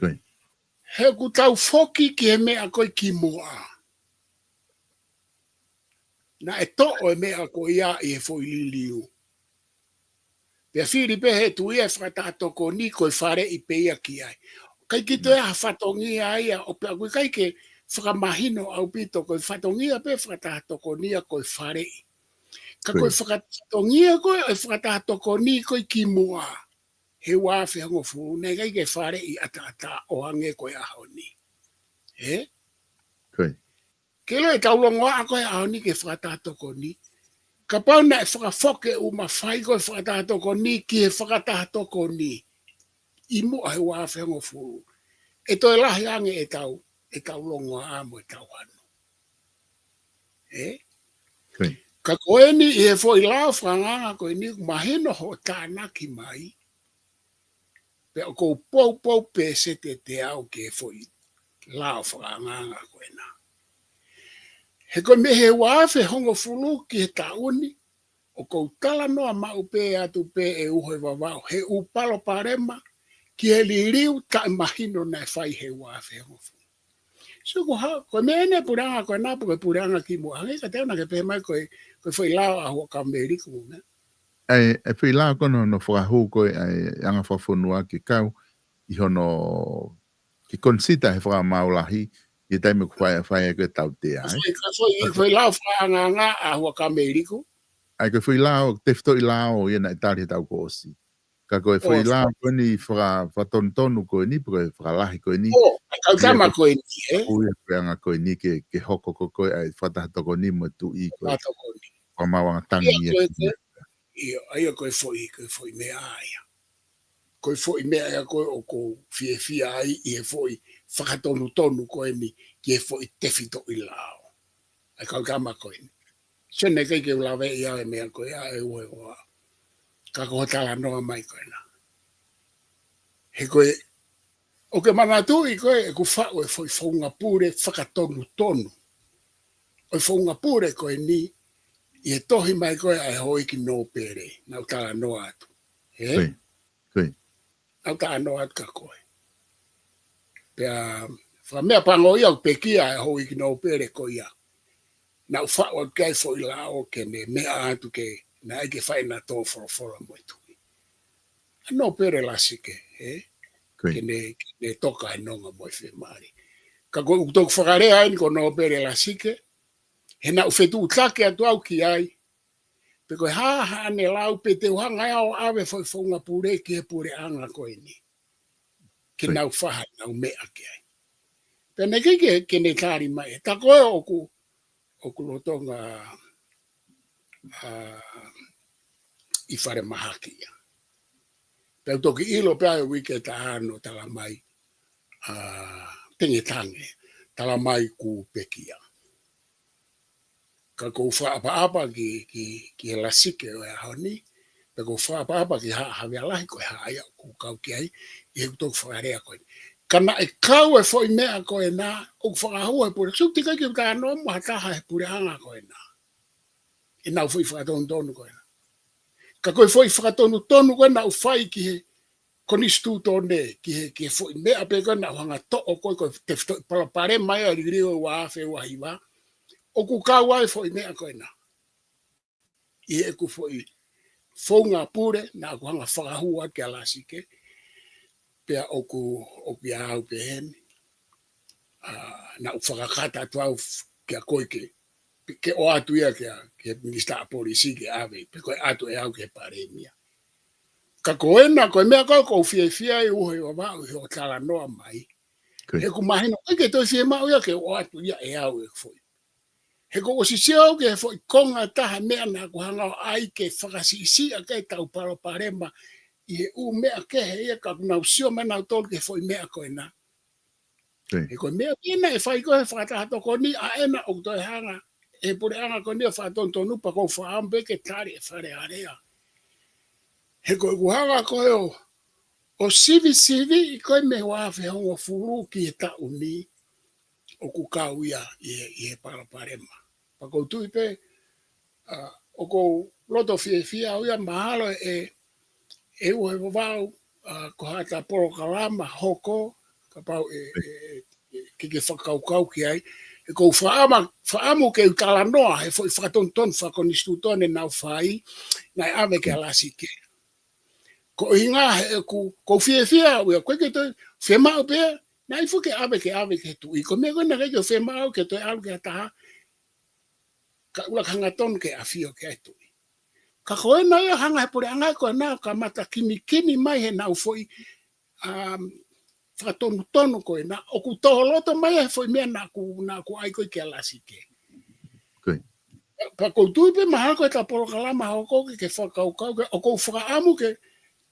Ko e. He ʻoku tau foki ki he meʻa ko ē kimuʻa. Naʻe toʻo e meʻa ko ia ʻi he foʻi liliu. Pea fili pē he tuʻi e fakataha tokoni ko e faleʻi pē ia ki ai. ʻIkai ke toe ʻi ai ha fatongia ia, ʻo pea ʻoku ʻikai ke fakamahino ʻaupito ko e fatongia pē fakataha tokoni ia ko e faleʻi. Ka ko e Ko e. fakatongia ko e, e fakataha tokoni ko ē kimuʻa. He ua afe hongofulu, naʻe ʻikai ke faleʻi ʻataʻatā ʻo hangē ko e ʻaho ni. Ē? Ko e. Ke ʻilo e tau longoaʻa ko e ʻaho ni ki he fakataha tokoni. Kapau naʻe fakafoki e ʻū mafai ko e fakataha tokoni ki he fakataha tokoni ʻi muʻa he ua afe hongofulu, ʻe toe lahi ange e tau, e tau longoaʻa mo e tau hanu. Ē? Ko e. Ka ko eni ʻi he foʻi lao fakaangaanga ko eni ʻoku mahino hoʻo tānaki mai. Pea ʻoku ou poupou pē sete te au ki he foʻi lao fakaangaanga ko ena. He ko e mei he ua afe hongofulu ki he taʻu ni, ʻoku ou talanoa maʻu pē atu pē ʻe uho e vavao, he ʻū palopalema, ki he liliu taʻemahino naʻe fai he ua afe hongofulu. So ko ha, ko e meʻa eni puleʻanga ko ena, pe ko e puleʻanga kimuʻa, hangē ka te ona ke pehē mai ko e, ko e foʻi lao ʻa Huʻakavameiliku mo e meʻa. ʻA e, e foʻi lao ko ē naʻa nau fakahū ko ē ʻa e anga fakafonua ke kau ʻi hono ke konisita he fakamaau lahi, ʻi he taimi ʻoku fai, fai ko ē tautea, ē? Foʻi, foʻi, foʻi lao fakaangaanga ʻa Huʻakavameiliku. ʻA e ko e foʻi lao, tefitoʻi lao ia naʻe tali he taʻu kuo ʻosi. Ka ko e foʻi ʻO, lao ko eni faka-, fakatonutonu ko eni, pe ko e fakalahi ko eni. ʻO, ʻa e kau Ia tama ko ko eni, ē? ʻO ia ko e anga ko eni ke, ke hoko ko ē ʻa e fakataha tokoni mo e tuʻi ko e Fakataha tokoni. fakamaauʻanga tangi Ia ia ko e, ki ko e, ʻIo, ʻa ia ko e foʻi, ko e foʻi meʻa ia. ko e foʻi meʻa ia ko ē ʻoku ou fiefia ai ʻi he foʻi fakatonutonu ko eni ki he foʻi tefitoʻi lao. ʻA e kau tama ko eni. Sio, naʻe ʻikai ke u laveʻi au e meʻa ko ia ʻe ua ʻe ua. Ka ko hoʻo talanoa mai ko ena. He ko e, ʻoku ke manatuʻi ko ē ʻeku faʻu e foʻi founga pule fakatonutonu. ʻO e founga pule ko eni, ʻi he tohi mai ko ē ʻa e houʻeiki nōpele, naʻa ku talanoa atu. Ē? Ko ia, ko ia. Naʻa ku talanoa atu kia koe. Pea, fakameʻapango ia ʻoku pekia e houʻeiki nōpele ko ia. Naʻa ku faʻu atu ki ai foʻi lao ke ne meʻa atu ke, naʻe ʻikai ke fai ʻena tō folofola mo e tuʻi. ʻA Nōpele Lasike, ē? Ko ia. Ke ne, ke ne toka e nonga mo e fiemālie. Ka ko ʻeku toki fakalea eni ko Nōpele Lasike, he naʻa ku fetuʻutaki atu au ki ai, pe ko e hā haʻane lau pe te u hanga ʻe au ʻo ʻave foʻi founga pule ki he puleʻanga ko eni. Ke Ko ia. nau faha, nau meʻa ki ai. Pea naʻe ʻikai ke, ke ne tali mai, ē, tā ko ē ʻoku, ʻoku lolotonga, ā, ʻi falemahaki ia. Pea u toki ʻilo pē ʻa e uike taha naʻe tala mai, ā, Tengetange, tala mai kuo pekia. Ka ʻoku ou fakaʻapaʻapa ki, ki, ki he Lasike ʻo e ʻaho ni, pea ʻoku ou fakaʻapaʻapa ki Haʻa Havea Lahi ko e hā ia ʻoku kau ki ai, ʻi heʻeku toki fakalea ko eni. Ka naʻe kau e foʻi meʻa ko ena, ʻoku fakahū he pule, sio, teʻeki ai ke u talanoa mo ha taha he puleʻanga ko ena. ʻEnau foʻi fakatonutonu ko ena. Ka ko e foʻi fakatonutonu ko ē naʻa ku fai ki he konisitūtone, ki he, ki he foʻi meʻa pē ko ē naʻa ku hanga toʻo ko ē ko e tefitoʻi palopalema ia liliu ʻo e ua afe ua hiva. ʻOku kau ai foʻi meʻa ko ena. ʻI heʻeku foʻi founga pule, naʻa ku hanga fakahū atu kia Lasike, pea ʻoku, ʻoku ʻiate au pē heni. Ā, naʻa ku fakakata atu au f-, kia koe ke, ke ʻoatu ia kia, kia Minisitā Polisi ke ʻave, pe ko e ʻatu ʻe au ki he Palēmia. Ka ko ena, ko e meʻa ko ē ʻoku ou fiefia ai ʻi hoʻo vaʻu, ʻi hoʻo talanoa mai. Ko ia. He ʻoku mahino, ʻikai ke toe fiemaʻu ia ke ʻoatu ia ʻe au ʻeku foʻi. He ʻoku ou ʻosi sio au ki he foʻi konga taha meʻa naʻa ku hanga ʻo ʻai ke fakasiʻisiʻi ʻaki ʻetau palopalema ʻi he ʻū meʻa kehe ia ka ʻoku nau sio mai nautolu ki he foʻi meʻa ko ena. Ko ia. He ko e meʻa ia naʻe fai ko ē he fakataha tokoni ʻa ena ʻoku toe hanga ʻe he puleʻanga ko eni ʻo fakatonutonu pea ʻoku ou fakaʻamu pē ke tali ʻe Fale Alea. He ko ʻeku hanga ko ē ʻo, ʻo sivisiviʻi ko ē mei he ua afe hongofulu ki he taʻu ni, ʻoku kau ia ʻi he, ʻi he palopalema. Pea ʻoku ou tui pē, ā, ʻoku ou loto fiefia au ia mahalo ʻe, ʻe ua ʻe Vavau, ā, ko haʻata polokalama hoko, kapau ʻe, ʻe, ʻe, ke ke fakakaukau ki ai, he ʻoku ou fakaʻama-, fakaʻamu ke u talanoa he foʻi fakatonutonu fakakonisitūtone naʻa nau fai, naʻe ʻave kia Lasike. Ko e ʻuhinga he ʻoku, ʻoku ou fiefia au ia, ʻoku ʻikai ke toe, fiemaʻu pē, naʻe fuʻu ke ʻave, ke ʻave ki he tuʻi. Ko e meʻa ko ē naʻe ʻikai ke fiemaʻu ke toe ʻalu ki ha taha, ka ʻuluaki hanga tonu ke ʻafio ki ai e tuʻi. Ka ko ena ia hanga he puleʻanga ko ena ʻo kamata kinikini mai heʻenau foʻi, um, fakatonutonu ko ena, ʻoku tō loto mai he foʻi meʻa naʻa ku, naʻa ku ʻai ko ē kia Lasike. Ko ia. Pea ʻoku ou tui pē mahalo ko ʻeta polokalama hoko ke, ke fakakaukau, ke, ʻoku ou fakaʻamu ke,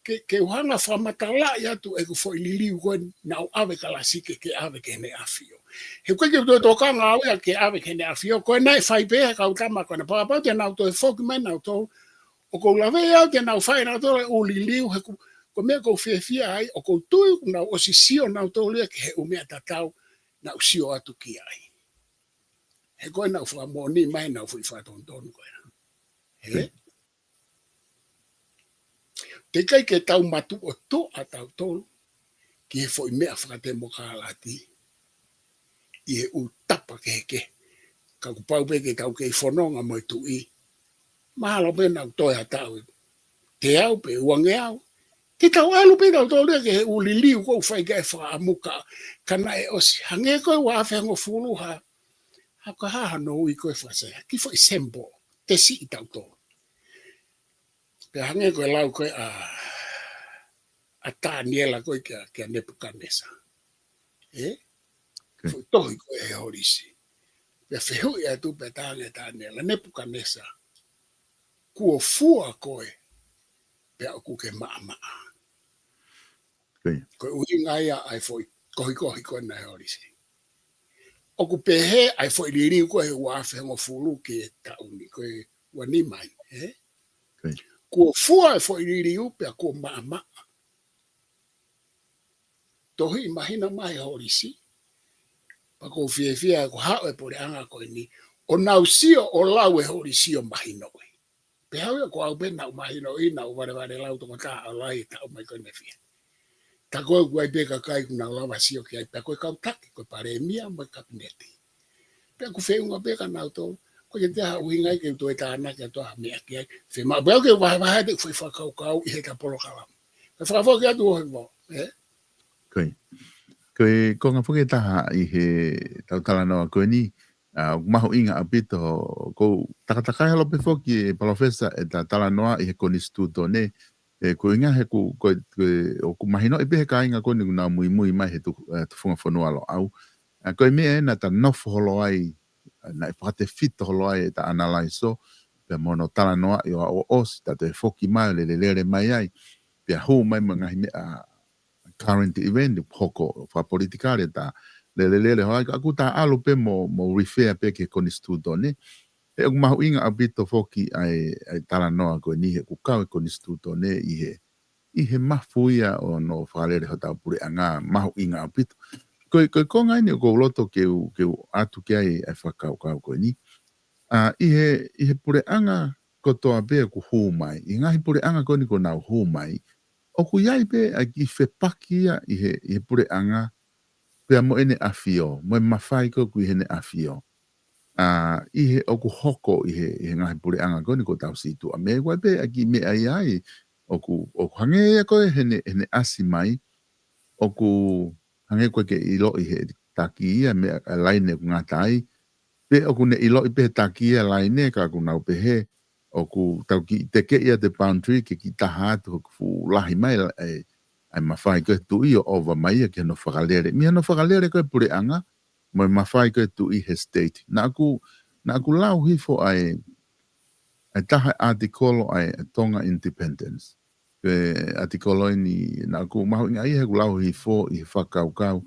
ke, ke u hanga fakamatalaʻi atu ʻeku foʻi liliu ko ē naʻa ku ʻave kia Lasike ke ʻave ki heʻene ʻafio. He ʻoku ʻikai ke u toe tokanga au ia ke ʻave ki heʻene ʻafio, ko ena ʻe fai pē ʻe he kau tama ko ena, pea kapau te nau toe foki mai nautolu, ʻoku ou laveʻi au te nau fai nautolu e ʻū liliu, he ʻoku, ko e meʻa ʻoku ou fiefia ai, ʻoku ou tui ʻoku nau ʻosi sio nautolu ia ki he ʻū meʻa tatau naʻa ku sio atu ki ai. He ko ena ʻoku fakamoʻoni mai ʻenau foʻi fakatonutonu ko ena. He? Ko ia. Teʻeki ai ke tau matuʻotuʻa tautolu ki he foʻi meʻa fakatemokalati ʻi he ʻū tapa kehekehe. Ka kuo pau pē ke tau kei fononga mo e tuʻi. Mahalo pē naʻa ku toe ha taʻu ʻe teau pe uangeau. Te tau ʻalu pē tautolu ia ki he ʻū liliu ʻoku ou fai ki ai e fakaʻamu ka, ka naʻe ʻosi hangē ko e ua afe hongofulu ha, ha ko e hā hono ui ko ē fakaSai, kiʻi foʻi sample, tesiʻi tautolu. Pea hangē ko e lau ko ē ʻa, ʻa Taniela ko ē kia, kia Nepukanesa. Ē? Ko ia. Foʻi tohi ko ē ʻe he holisi. Pea fehuʻi atu pē ʻe Taniela, Nepukanesa, kuo fua koe, pea ʻoku ke maʻamaʻa. Ko e ʻuhinga ia ʻa e foʻi kohikohi ko ena ʻa e holisi. ʻOku pehē ʻa e foʻi liliu ko ē he ua afe hongofulu ki he taʻu ni, ko e ua nima eni, ē? Kuo fua e foʻi liliu pea kuo maʻamaʻa. Tohi mahino mai he holisi. Pea ʻoku ou fiefia ʻoku haʻu e puleʻanga ko eni ʻo nau sio ʻo lau e holisi ʻo mahinoʻi. Pea haʻu ia ko au pē naʻá ku mahinoʻi, naʻá ku valevale lau tokotaha ʻo lau e taʻu mai ko ena ʻe fiha. Ka ko e ʻoku ʻi ai pē kakai ʻoku nau lava sio ki ai, pea ko e kau taki, ko e palēmia mo e kapineti. Pea ʻoku feʻunga pē kia nautolu, ʻoku ʻikai ke toe ha ʻuhinga ia ke toe tānaki atu ha meʻa ki ai. Fiemaʻu pē au ke vahevahe atu e foʻi fakakaukau ʻi heʻeta polokalama. Kae fakafoki atu ʻo he mo, ē? Ko e, ko e konga foki ʻe taha ʻi heʻetau talanoa ko eni, ʻa, ʻoku mahuʻinga ʻaupito, ʻoku ou takatakai holo pē foki ē Palōfesa ʻeta talanoa ʻi he konisitūtone, ē, ko e ʻuhinga he ʻoku, ko e, ko e, ʻoku mahinoʻi pē he kāinga ko eni ʻoku nau muimui mai he tu-, ē, tufunga fonua Loʻau. ʻA, ko e meʻa ē naʻá ta nofo holo ai, ʻa, naʻe fakatefito holo ai ʻeta ʻanalaiso, pea mo hono talanoaʻi ʻo aʻu ʻo ʻosi, ta toe foki mai ʻo lelelele mai ai, pea hū mai mo e ngaahi meʻa current event, hoko fakapolitikale ta lelelele holo ai, ka ʻoku ta ʻalu pē mo, mo refer pē ki he konisitūtone. He ʻoku mahuʻinga ʻaupito foki ʻa e, ʻa e talanoa ko eni he ʻoku kau e konisitūtone ʻi he, ʻi he mafu ia ʻo hono fakalele hotau puleʻanga mahuʻinga ʻaupito. Ko e, ko e konga eni ʻoku ou loto ke u, ke u ʻoatu ki ai ʻa e fakakaukau ko eni. ʻA, ʻi he, ʻi he puleʻanga kotoa pē ʻoku hū mai, ʻi he ngaahi puleʻanga ko eni kuo nau hū mai, ʻoku ʻi ai pē ʻa e kiʻi fepaki ia ʻi he, ʻi he puleʻanga, pea mo ʻEne ʻAfio, mo e mafai ko ē ʻoku ʻi heʻene ʻafio. ʻA, ʻi he ʻoku hoko ʻi he, ʻi he ngaahi puleʻanga ko eni kuo tau sītuʻa mei ai, ʻoku ʻi ai pē ʻa e kiʻi meʻa ia ai, ʻoku, ʻoku hangē ia ko ē heʻene, heʻene ʻasi mai, ʻoku hangē ʻoku ʻikai ke ʻiloʻi he taki ia meʻa, ʻa e laine ʻoku ngata ai, pe ʻoku ne ʻiloʻi pē he taki ia laine ka ʻoku nau pehē, ʻoku tau kiʻi tekeʻi atu e boundary ke kiʻi taha atu hoku fuʻu lahi mai ʻa e, ʻa e mafai ko ē tuʻi ʻo ʻova mai ia ki hono fakalele. Mei hono fakalele ko ē puleʻanga, mo e mafai ko ē tuʻi he state. Naʻá ku, naʻá ku lau hifo ʻa e, ʻa e taha ʻātikolo ʻa e Tonga Independence. Ko e ʻātikolo eni naʻá ku mahuʻingaʻia he ʻoku lau hifo ʻi he fakakaukau.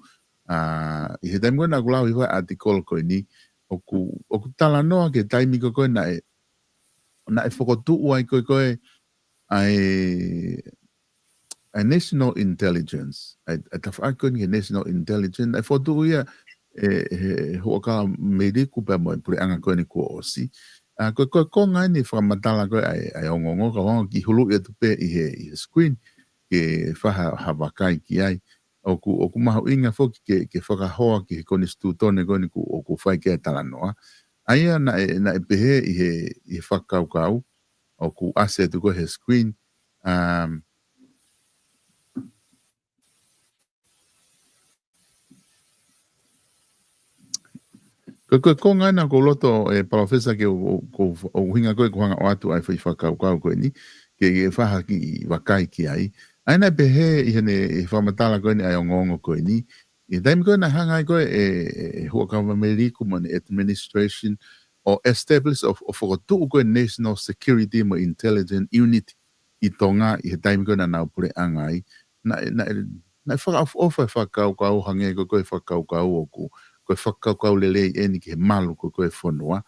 ʻA, ʻi he taimi ko ē naʻá ku lau hifo ʻa e ʻātikolo ko eni, ʻoku, ʻoku talanoa ki he taimi ko ē naʻe, naʻe fokotuʻu ai ko ē, ko ē, ʻa e, ʻa e National Intelligence, ʻa e, ʻa e tafaʻaki ko eni ki he National Intelligence, naʻe fokotuʻu ia ʻe, ʻe he Huʻakavameiliku pea mo e puleʻanga ko eni kuo ʻosi. ʻA, ko e, ko e konga eni fakamatala ko ē ʻa e, ʻa e ongoongo, ka u hanga ʻo kiʻi huluʻi atu pē ʻi he, ʻi he screen, ke fai ha, ha vakai ki ai. ʻOku, ʻoku mahuʻinga foki ke, ke fakahoa ki he konisitūtone ko eni ʻoku, ʻoku fai ki ai e talanoa. ʻA ia naʻe, naʻe pehē ʻi he, ʻi he fakakaukau, ʻoku ʻasi atu ko ē he screen. Um, ko e, ko e konga ena ʻoku ou loto ē Palōfesa ke u, u, u, ʻuhinga ko ē ʻeku hanga ʻo ʻoatu ʻa e foʻi fakakaukau ko eni, ke, ke fai ha kiʻi vakai ki ai. ʻA ia naʻe pehē ʻi heʻene, ʻi he fakamatala ko eni ʻa e ongoongo ko eni, ʻi he taimi ko ē naʻe hanga ai ko ē ʻe, ʻe, ʻe Huʻakavameiliku mo ʻene administration ʻo establish ʻo, ʻo fokotuʻu ko ē National Security mo Intelligence Unit ʻi Tonga ʻi he taimi ko ē naʻa nau puleʻanga ai. Naʻe, naʻe, naʻe fakaʻofoʻofa e fakakaukau hangē ko e, ko e fakakaukau ʻoku, ko e fakakaukau lelei eni ki he malu ko ē, ko e fonua.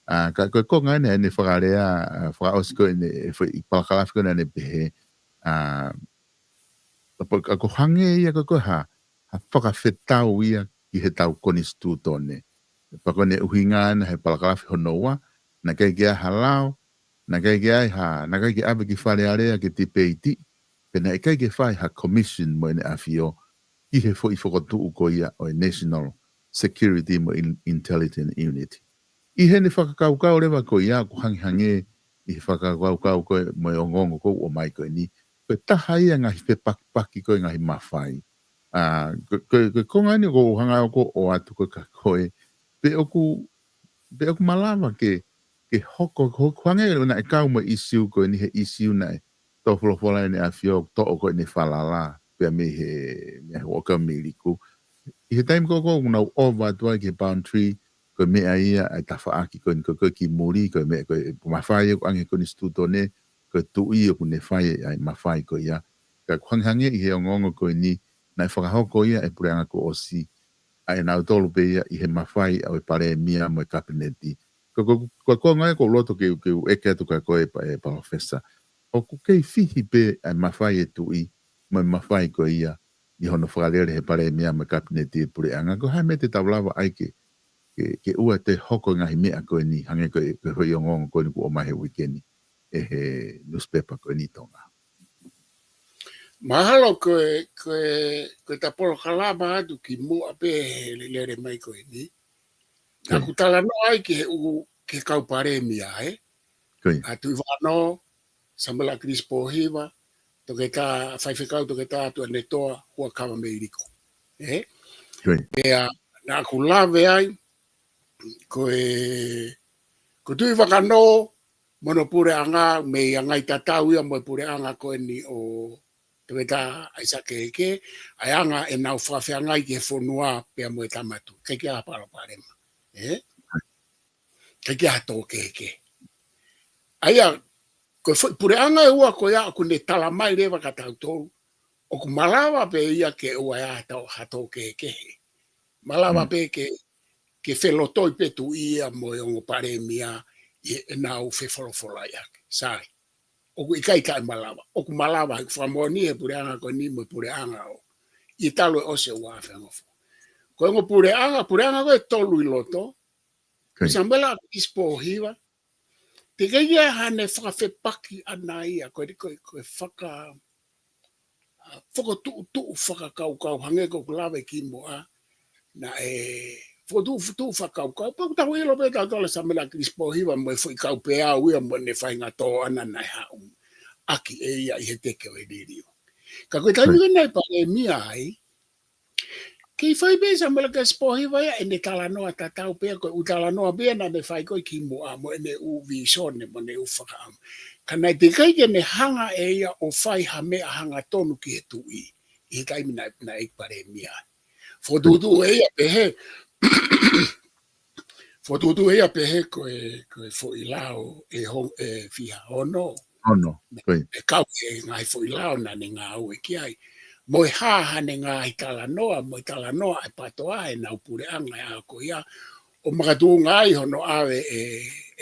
ʻA, ka ko e konga ena ʻene fakalea, ʻa, fakaʻosi ko ē ʻene, ʻe foʻi palakalafi ko ē naʻá ne pehē, ʻa, ʻa, ʻoku hangē ia ko e, ko e ha, ha fakafetau ia ki heʻetau konisitūtone. Pea ko ʻene ʻuhinga ena he palakalafi hono ua, naʻe ʻikai ke ʻi ai ha lao, naʻe ʻikai ke ʻi ai ha, naʻe ʻikai ke ʻave ki Fale Alea ke tipeiti, pea naʻe ʻikai ke fai ha commission mo ʻEne ʻAfio ki he foʻi fokotuʻu ko ia ʻo e National Security mo In-, Intelligence Unit. ʻI heʻene fakakaukau leva ko ia ʻoku hangehangē ʻi he fakakaukau ko ē mo e ongoongo ko ē ʻoku ʻomai ko eni, ko e taha ia e ngaahi fepakipaki ko ē ngaahi mafai. ʻA, ko, ko, ko e konga eni ʻoku ou hanga ʻo ʻoatu ko ē kia koe, pe ʻoku, pe ʻoku malava ke, ke hoko, hoko hangē naʻe kau mo e issue ko eni he issue naʻe tō folofola ʻEne ʻAfio toʻo ko ē ʻene falala, pea mei he, mei he Huʻakavameiliku. ʻI he taimi ko ē ʻoku nau ʻova atu ai ki he boundary, ko e meʻa ia ʻa e tafaʻaki ko eni ko ē, ko ē ki muli, ko e meʻa ko ē mafai ʻoku ʻoange he konisitūtone, ko e tuʻi ʻoku ne fai ʻa e mafai ko ia. Ka ʻoku hangehangē ʻi he ongoongo ko eni, naʻe fakahoko ia ʻe he puleʻanga kuo ʻosi, ʻa ʻenau tolu pē ia ʻi he mafai ʻa e palēmia mo e kapineti. Ko, ko, ko, ko e ngaahi ko loto ke, ke u ʻeke atu kia koe pa-, ʻe palōfesa. ʻOku kei fihi pē ʻa e mafai ʻa e tuʻi, mo e mafai ko ia, ʻi hono fakalele ʻe he palēmia mo e kapineti ʻa e puleʻanga. Ko e hā e meʻa te tau lava ai ke, ke, ke ʻoua te hoko e ngaahi meʻa ko eni, hangē ko e, ko e foʻi ongoongo ko eni kuo ʻomai he uike ni, ʻe he newspaper ko eni Tonga. Mahalo ko e, ko e, ko e ta polokalama atu kimuʻa pē he lele mai ko eni. Naʻa ku talanoa ai ki he ʻū, ki he kau palēmia, ē? Ko ia. ʻA Tuʻivakanō, Samuela ʻAkilisi Pōhiva, Toketā, Faifekau Toketā Tuʻivakanō, Huʻakavameiliku. Ē? Ko ia. Pea, naʻa ku lave ai, ko e, ko Tuʻivakanō, mo hono puleʻanga, mei he ngaahi tatau ia mo e puleʻanga ko eni ʻo Toketā ʻAisake Kehekehē, ʻa e anga ʻenau fakafeangai ki he fonua pea mo e Tama Tuʻi. ʻIkai ke ʻi ai ha palopalema. Ē? ʻIkai ke ʻi ai ha tō kehekehe. ʻA ia, ko e foʻi puleʻanga ʻe ua ko ia ʻoku ne tala mai leva kia tautolu, ʻoku malava pē ia ke ʻoua ʻe ʻi ai ha tō, ha tō kehekehe. Malava pē ke, ke felotoi pē tuʻi ia mo e ongo palēmia ʻi heʻenau fefolofolaiʻaki. Sai. ʻOku ʻikai taʻemalava. ʻOku malava, ʻoku fakamoʻoni he puleʻanga ko eni mo e puleʻanga ʻo, ʻi he talu ʻe ʻosi e ua afe hongofulu. Ko e ongo puleʻanga, puleʻanga ko e tolu ʻi loto, Ko ia. Samuela ʻAkilisi Pōhiva, teʻeki ai ke ʻi ai haʻane fakafepaki ʻana ia, ko e, ko e, ko e faka-, ʻa, fokotuʻutuʻu fakakaukau hangē ko ʻeku lave kimuʻa, naʻe fokotuʻutuʻu fakakaukau, pea ʻoku tau ʻilo pē tautolu ʻa Samuela ʻAkilisi Pōhiva mo e foʻi kau peau ia mo ʻene faʻahinga tō ʻana naʻe haʻu ʻaki ʻe ia ʻi he teke ʻo e liliu. Ka ko e taimi Ko ia. ko ē naʻe palēmia ai, kei fai pē ʻe Samuela ʻAkilisi Pōhiva ia ʻene talanoa tatau pē ia, ko e ʻū talanoa pē ia naʻa ne fai ko ē kimuʻa mo ʻene ʻū vīsone mo ʻene ʻū fakaʻamu. Ka naʻe teʻeki ai ke ne hanga ʻe ia ʻo fai ha meʻa hangatonu ki he tuʻi, ʻi he taimi naʻe, naʻe palēmia. Fokotuʻutuʻu ʻe ia pehē, fokotuʻutuʻu ʻe ia pehē ko e, ko e foʻi lao ʻe hong-, ʻe fiha, ono. Ono, Ko ia. ʻE kau he ngaahi foʻi lao naʻa ne ngāue ki ai. Mo e hā haʻane ngaahi talanoa, mo e talanoa ʻa e PATOA, ʻenau puleʻanga ʻi he ʻaho ko ia, ʻo makatuʻunga ai hono ʻave ʻe,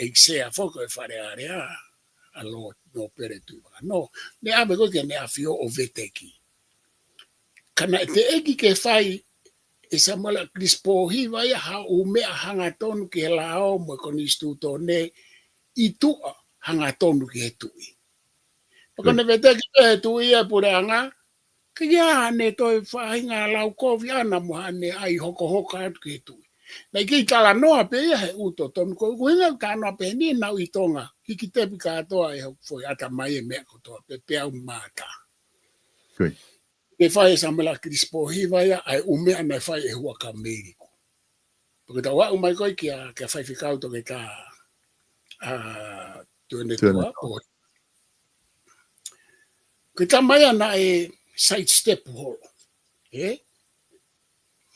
ʻe ʻEiki Sea foki ʻo e Fale Alea, ʻa Lord Nōpele Tuʻivakanō. Ne ʻave ko ē ki heʻene ʻafio ʻo veteki. Ka naʻe teʻeki ke fai ʻe Samuela ʻAkilisi Pōhiva ia ha ʻū meʻa hangatonu ki he lao mo e konisitūtone ʻi tuʻa hangatonu ki he tuʻi. Pea ko ʻene veteki pē he tuʻi ʻa e puleʻanga, ʻikai ke ʻi ai haʻane toe faʻahinga lau kovi ʻana mo haʻane ʻai hokohoko atu ki he tuʻi. Naʻe kei talanoa pē ia he ʻū totonu, ko ʻeku ʻuhinga ʻeku talanoa pē ni naʻa ku ʻi Tonga, hiki tepi kātoa ʻe hoku foʻi ʻatamai e meʻa kotoa pē, peau mo e mata. Ko ia. Ke fai ʻe Samuela ʻAkilisi Pōhiva ia ʻa e ʻū meʻa naʻe fai ʻe Huʻakavameiliku. Pea ko ʻetau aʻu mai ko ē kia, kia Faifekau Toketā, ʻa, Tuʻivakanō, Tuʻivakanō. Pōhiva. Ko e tama ia naʻe sidestep holo. Ē?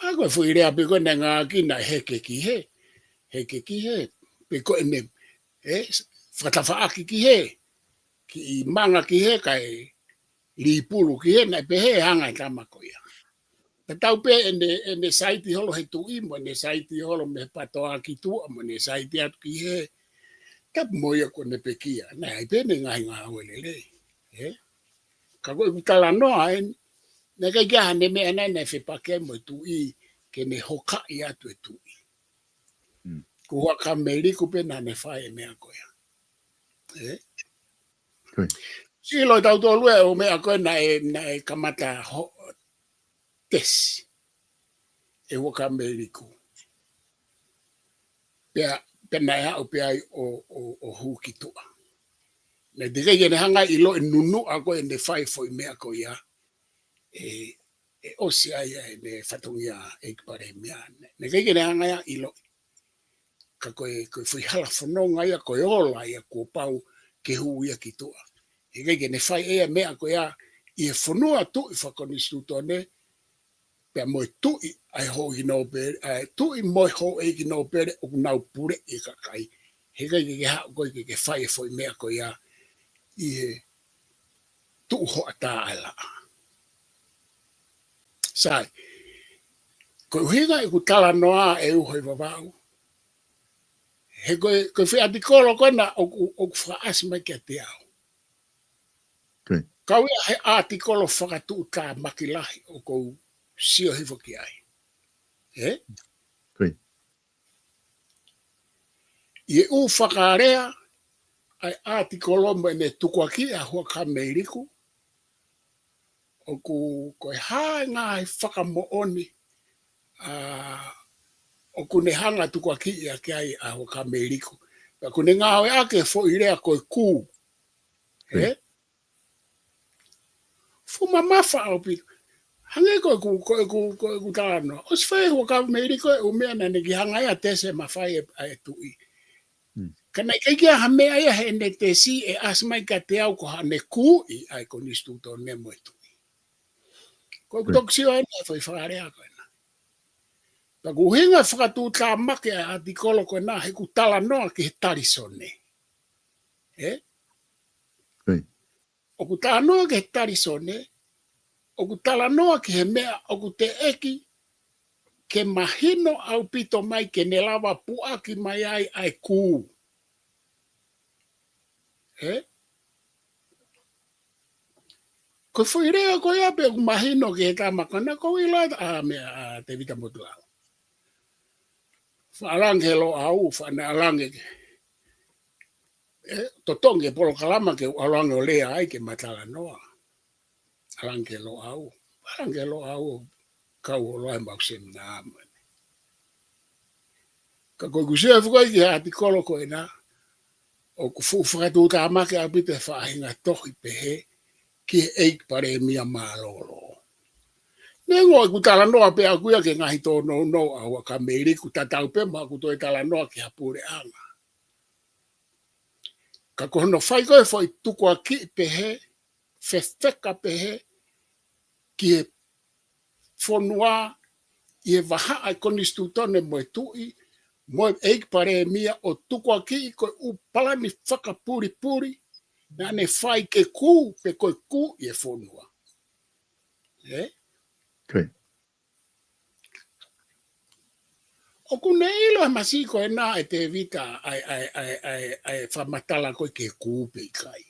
Mahalo ko e foʻi lea pē ko ē naʻe ngāueʻaki naʻe heke ki hē. Heke ki hē. Pe ko ʻene, ē, fakatafaʻaki ki hē. Kiʻi manga ki hē kae līpulu ki hē, naʻe pehē ʻe he anga e tama ko ia. Tatau pē ʻene, ʻene saiti holo he tuʻi, mo ʻene saiti holo mei he PATOA ki tuʻa, mo ʻene saiti atu ki hē. Tapu mo ia kuo ne pekia, naʻe ʻi ai pē ʻene ngaahi ngāue lelei. Ē? Ka ko ʻeku talanoa eni, naʻe ʻikai ke ʻi ai haʻane meʻa naʻe, naʻe fepaki ai mo e tuʻi, ke ne hokaʻi atu e tuʻi. Mm. Ko Huʻakavameiliku pē naʻa ne fai e meʻa ko ia. Ē? Ko ia. Sio ʻe tautolu ʻa e ʻū meʻa ko ē naʻe, naʻe kamata ho-, tesi ʻe Huʻakavameiliku. Pea, pea naʻe aʻu pē ai ʻo, ʻo, ʻo hū ki tuʻa. Naʻe teʻeki ke ne hanga ʻo ʻiloʻi e nunuʻa ko ē ʻene fai e foʻi meʻa ko ia. ʻE, ʻe ʻosi ai ʻa ʻene fatongia ʻEiki Palēmia. Naʻe ʻikai ke ne hanga ia ʻo ʻiloʻi. Ka ko e, ko e foʻi hala fononga ia, ko e ola ia kuo pau ke hū ia ki tuʻa. He ʻikai ke ne fai ʻe ia e meʻa ko ia ʻi he fonua tuʻi fakakonisitūtone, pea mo e tuʻi ʻa e houʻeiki nōpele, ʻa e tuʻi mo e houʻeiki nōpele ʻoku nau puleʻi e kakai. He ʻikai ke ke haʻu koe ke ke fai e foʻi meʻa ko ia ʻi he tuʻu hoʻatā ʻa e laʻā. Sai. Ko e ʻuhinga ʻeku talanoa ʻe uho ʻi Vavaʻu. He ko e, ko e foʻi ʻatikolo ko ena ʻoku, ʻoku fakaʻasi mai kiate au. Kau ia he ʻatikolo fakatuʻutāmaki lahi ʻoku ou sio hifo ki ai. Ē? ʻI he ʻū fakalea ʻa e ʻatikolo mo ʻene tukuakiʻi ʻa Huʻakavameiliku, ʻoku ko e hā e ngaahi fakamoʻoni, ʻa, ʻoku ne hanga tukuakiʻi ʻaki ai ʻa Huʻakavameiliku. Pea ʻoku ne ngāueʻaki e foʻi lea ko e kū. Ē? Fuʻu mamafa ʻaupito. Hangē ko ʻeku, ko ʻeku, ko ʻeku talanoa. ʻOsi fai ʻe Huʻakavameiliku e ʻū meʻa naʻa ne kiʻi hanga ia ʻo tesi mafai ʻe, ʻa e tuʻi. Ka naʻe ʻikai ke ʻi ai ha meʻa ia heʻene tesi ʻe ʻasi mai kiate au ko haʻane kūʻi ʻa e konisitūtone mo e tuʻi. Ko ʻeku toki sio ena he foʻi fakalea ko ena. Pea ko e ʻuhinga fakatuʻutāmaki ʻa e ʻatikolo ko ena he ʻoku talanoa ki he talisone. Ē? ʻOku talanoa ki he talisone, ʻoku talanoa ki he meʻa ʻoku teʻeki ke mahino ʻaupito mai ke ne lava puʻaki mai ai ʻa e kū. Ē? Ko e foʻi lea ko ia pē ʻoku mahino ki he tama ko ena ʻoku ou ʻilo ʻa e meʻa ʻa Tēvita Motuʻaho. Faʻa ʻalu ange ki Loʻau, faʻa ne ʻalu ange ki, ē, totongi e polokalama ke u ʻalu ange ʻo lea ai ke ma talanoa. ʻAlu ange ki Loʻau. ʻAlu ange ki Loʻau ʻo kau holo ai mo au he seminā mo eni. Ka ko ʻeku sio hifo ko ē ki he ʻatikolo ko ena, ʻoku fuʻu fakatuʻutāmaki ʻaupito e faʻahinga tohi pehē ki he ʻEiki Palēmia mālōlō. Neongo ʻeku talanoa pē ʻaʻaku ia ki he ngaahi tōnounou ʻa Huʻakavameiliku tatau pē mo haʻaku toe talanoa ki ha puleʻanga. Ka ko hono fai ko ē foʻi tukuakiʻi pehē, fefeka pehē, ki he fonua ʻi he vahaʻa ʻa e konisitūtone mo e tuʻi, mo e ʻEiki Palēmia ʻo tukuakiʻi ko e ʻū palani fakapulipuli naʻa ne fai ke kū pe ko e kū ʻi he fonua. Ē? ʻOku ne ʻilo he masiʻi ko ena ʻe Tēvita ʻa e, ʻa e, ʻa e, ʻa e, ʻa e fakamatala ko ē ki he kū pe ʻikai.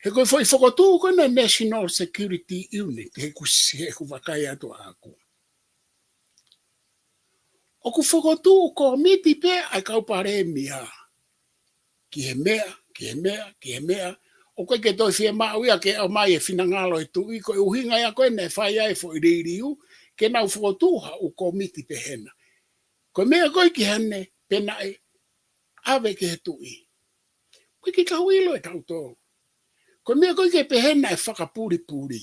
He ko e foʻi fokotuʻu ko ena National Security Unit, he ʻoku si-, he ʻoku vakai atu ʻaʻaku. ʻOku fokotuʻu kōmiti pē ʻa e kau palēmia. Ki he meʻa, ki he meʻa, ki he meʻa. ʻOku ʻikai ke toe fiemaʻu ia ke ʻomai e finangalo e tuʻi, ko e ʻuhinga ia ko ē naʻe fai ai e foʻi liliu, ke nau fokotuʻu ha ʻū kōmiti pehē na. Ko e meʻa ko ē ki heni, pe naʻe ʻave ki he tuʻi. ʻOku ʻikai ke tau ʻilo ʻe tautolu. Ko e meʻa ko ē ke pehē naʻe fakapulipuli.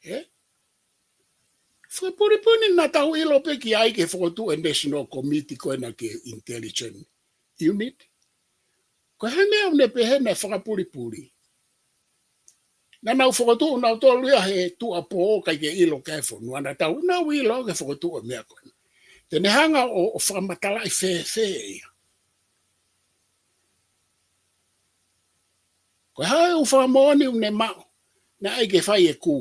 Ē? Fakapulipuli naʻa tau ʻilo pē ki ai ke fokotuʻu e National Committee ko ena ki he Intelligence Unit. Ko e hā e meʻa ʻoku ne pehē naʻe fakapulipuli. Naʻa nau fokotuʻu nautolu ia he tuʻuapō ʻikai ke ʻilo ki ai e fonua, naʻa tau nau ʻilo ke fokotuʻu e meʻa ko ena. Te ne hanga ʻo, ʻo fakamatalaʻi fēfē ia. Ko e hā e ʻū fakamoʻoni ʻoku ne maʻu, naʻe ʻai ke fai e kū,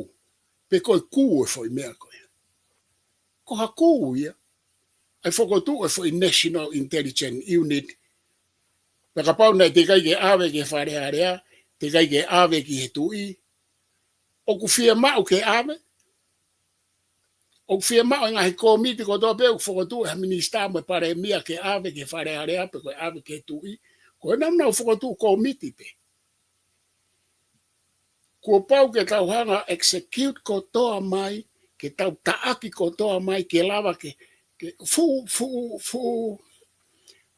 pe ko e kū e foʻi meʻa ko ia. Ko ha kū ia, ʻa e fokotuʻu e foʻi National Intelligence Unit, pea kapau naʻe teʻeki ai ke ʻave ki he Fale Alea, teʻeki ai ke ʻave ki he tuʻi, ʻoku fiemaʻu ke ʻave, ʻoku fiemaʻu e ngaahi kōmiti kotoa pē ʻoku fokotuʻu ʻe ha minisitā mo e palēmia ke ʻave ki he Fale Alea pe ko e ʻave ki he tuʻi. Ko ena naʻa nau fokotuʻu kōmiti pē. Kuo pau ke tau hanga execute kotoa mai, ke tau taʻaki kotoa mai, ke lava ke, ke fuʻu, fuʻu, fuʻu,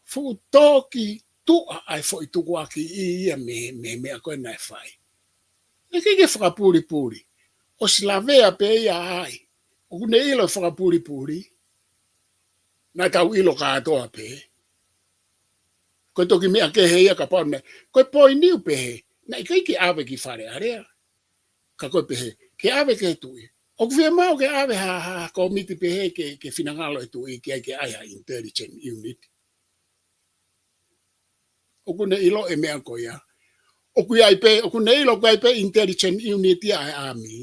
fuʻu toki tuʻa ʻa e foʻi tukuakiʻi ia mei, mei he meʻa ko ē naʻe fai. Naʻe ʻikai ke fakapulipuli. ʻOsi lavea pē ia ai. ʻOku ne ʻilo fakapulipuli. Naʻa tau ʻilo kātoa pē. Ko e toki meʻa kehe ia kapau naʻe, ko e poini ʻoku pehē, naʻe ʻikai ke ʻave ki Fale Alea. Ka ko e pehē, ke ʻave ki he tuʻi. ʻOku fiemaʻu ke ʻave ha, ha, ha kōmiti pehē ke, ke finangalo e tuʻi ke ʻai ke ʻai ha intelligence unit. ʻOku ne ʻilo e meʻa ko ia. ʻOku ʻi ai pē, ʻoku ne ʻilo ʻoku ʻi ai pē intelligence unit ia ʻa e ʻāmi.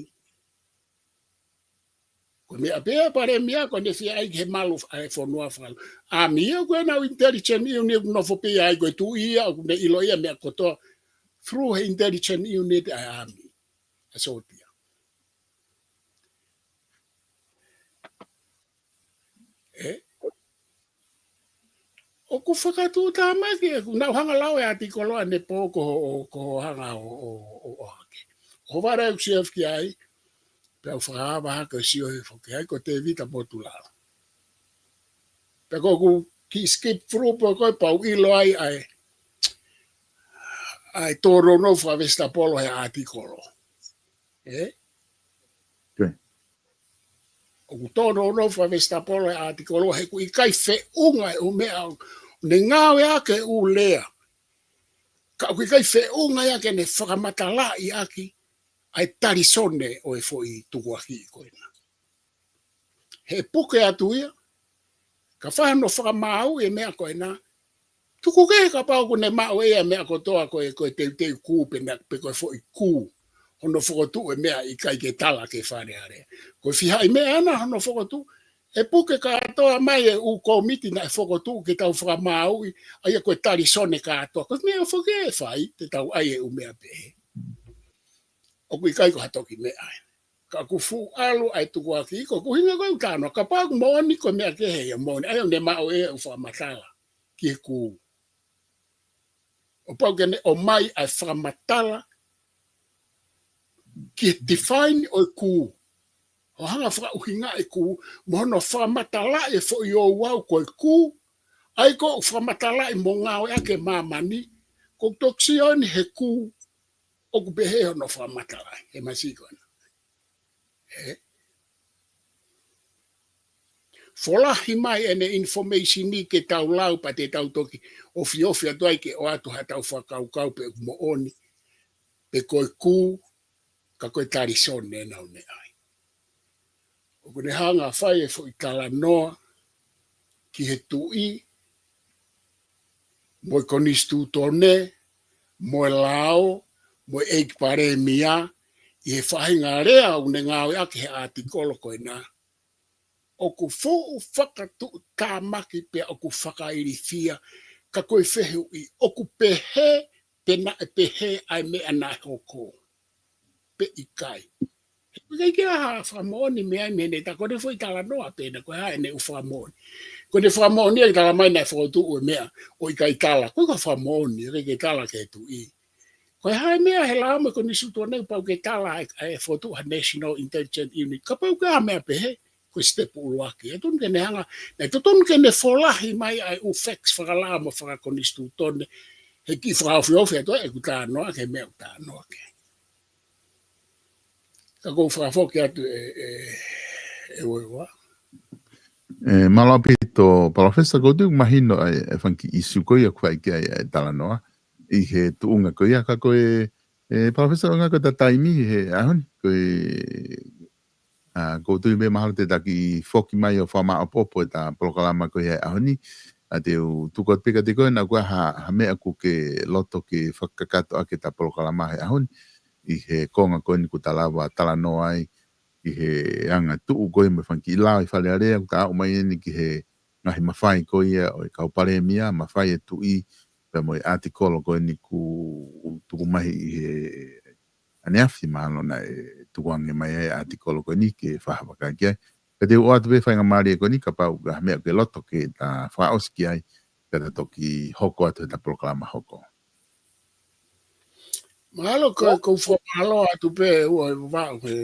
Ko e meʻa pē ʻa e palēmia ko ʻene fie ʻai ke malu ʻa e fonua fakaʻaami. ʻAmi ia ko ʻenau intelligence unit ʻoku nofo pē ai, ko e tuʻi ia ʻoku ne ʻilo ia meʻa kotoa through he intelligence unit ʻa e ʻAmi. ʻA e sōtia. ʻE? ʻOku fakatuʻutāmaki, ʻeku nau hanga lau e ʻātikolo ʻanepō ko ho, ko ho hanga ʻo, ʻo, ʻo, ʻo hake. Ko vale ʻeku sio ki ai, pea u fakaava hake ʻo sio he foki ai, ko Tēvita Motulalo. Pea ko ʻeku kiʻi skip through pē ko e pau ʻilo ai, ʻa e, ʻa e tōnounou fakavesitapolo he ʻātikolo. ʻE? Ke. ʻOku tōnounou fakavesitapolo he ʻātikolo, he ʻoku ʻikai feʻunga e ʻū meʻa ʻoku ne ngāueʻaki e ʻū lea. Ka ʻoku ʻikai feʻunga ia ke ne fakamatalaʻi ʻaki ʻa e talisone ʻo e foʻi tukuakiʻi ko ena. He puke atu ia, ka fai hono fakamāuʻi e meʻa ko ena, tuku kehe kapau ʻoku ne maʻu ʻe ia e meʻa kotoa ko e, ko e teuteu kū pe na-, pe ko e foʻi kū. Hono fokotuʻu e meʻa ʻikai ke tala ki he Fale Alea. Ko e fiha ʻi meʻa ena hono fokotuʻu, ʻe puke kātoa mai e ʻū kōmiti naʻe fokotuʻu ke tau fakamāuʻi, ʻa ia ko e talisone kātoa. Ko e meʻa foki ʻe fai, te tau ʻai e ʻū meʻa pehē. ʻOku ʻikai ko ha toki meʻa ē. Ka ʻoku fuʻu ʻalu ʻa e tukuakiʻi, ko ʻeku ʻuhinga ko ē ʻeku talanoa, kapau ʻoku moʻoni ko e meʻa kehe ia moʻoni, ʻa ia ʻoku ne maʻu ʻe ia e ʻū fakamatala ki he kū. ʻO pau ke ne ʻomai ʻa e fakamatala ki he define ʻo e kū. ʻO hanga fakaʻuhingaʻi e kū, mo hono fakamatalaʻi e foʻi ouau ko e kū, ʻa ia ko e fakamatalaʻi mo ngāueʻaki ʻe māmani, ko e toki sio eni he kū, ʻoku pehē hono fakamatalaʻi, he masiʻi ko ena. ʻE? Folahi mai ʻene information ni ke tau lau pea te tau toki ofiofi atu ai ke ʻoatu haʻatau fakakaukau pe ʻoku moʻoni, pe ko e kū, ka ko e talisone ena ʻoku ne ʻai. ʻOku ne hanga fai e foʻi talanoa ki he tuʻi, mo e konisitūtone, mo e lao, mo e ʻeiki palēmia, ʻi he faʻahinga lea ʻoku ne ngāueʻaki he ʻātikolo ko ena. ʻOku fuʻu fakatuʻutāmaki pea ʻoku fakailifia, ka ko e fehuʻi, ʻoku pehē, pe naʻe pehē ʻa e meʻa naʻe hoko. Pe ʻikai. He ʻoku ʻikai ke ʻi ai ha fakamoʻoni mei ai mei heʻene ta-, ko ʻene foʻi talanoa pē ena ko e hā ʻene ʻū fakamoʻoni. Ko ʻene fakamoʻoni ia ke tala mai naʻe fokotuʻu e meʻa ʻo ʻikai tala. Ko e ka fakamoʻoni, ʻikai ke tala ki he tuʻi. Ko e hā e meʻa he lao mo e konisitūtone ʻoku pau ke tala ʻe, ʻe fokotuʻu ha National Intelligence Unit. Kapau ʻoku ʻi ai ha meʻa pehē, ko e step ʻuluaki. ʻE tonu ke ne hanga, ʻe totonu ke ne folahi mai ʻa e ʻū facts fakalao mo fakakonisitūtone. He kiʻi fakaofiofi atu ʻeku talanoa ki he meʻa ʻoku talanoa ki ai. Ka ʻoku ou fakafoki atu ē, ē, ē, ua, ua. ʻE, mālō ʻaupito, Palōfesa, ʻoku ou tui ʻoku mahino ʻa e, ʻa e fanga kiʻi ʻīsiu ko ia ʻoku fai ki ai ʻa e talanoa, ʻi he tuʻunga ko ia, ka ko e, ʻe, Palōfesa, ʻoku ngata ko ʻeta taimi he ʻaho ni, ko e, ʻa, ʻoku ou tui pē mahalo te ta kiʻi foki mai ʻo fakamāʻopoʻopo ʻeta polokalama ko ia he ʻaho ni, ʻa te u tuku atu pē kiate koe naʻa ʻoku ʻi ai ha, ha meʻa ʻoku ke loto ke fakakakato ʻaki ʻeta polokalama he ʻaho ni, ʻi he konga ko eni ʻoku ta lava talanoa ai, ʻi he anga tuʻu ko ia mo e fanga kiʻi lao ʻi Fale Alea, ʻoku ta aʻu mai eni ki he ngaahi mafai ko ia ʻo e kau palēmia, mafai e tuʻi, pea mo e ʻātikolo ko eni ʻoku tuku mai ʻi he ʻaneafi, mahalo naʻe tukuange mai ai e ʻātikolo ko eni ke fakahā ki ai. Ka te u ʻoatu pē faingamālie ko eni kapau ʻoku ʻi ai ha meʻa ʻoku ke loto ke ta fakaʻosi ki ai, ka ta toki hoko atu heʻeta polokalama hoko. Mahalo ko, ʻoku ou fakamālō atu pē ʻe ua ʻi Vavaʻu he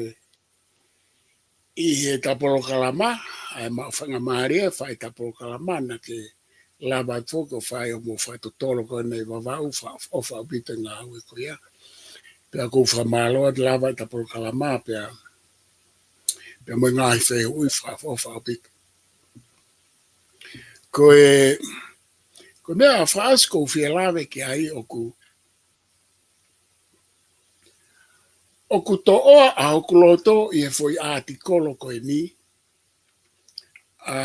ʻi heʻeta polokalama, ʻa e maʻu faingamālie, fai ʻeta polokalama, naʻa ke lava atu foki ʻo fai hoʻomo fakatotolo ko ena ʻi Vavaʻu, fa-, ʻofa ʻaupito e ngāue ko ia. Pea ʻoku ou fakamālō atu lava ʻeta polokalama, pea, pea mo e ngaahi fehuʻi fa-, ʻofa ʻaupito. Ko e, ko e meʻa fakaʻosi ʻoku ou fie lave ki ai ʻoku, ʻoku toʻoa ʻa hoku loto ʻi he foʻi ʻātikolo ko eni, ʻa,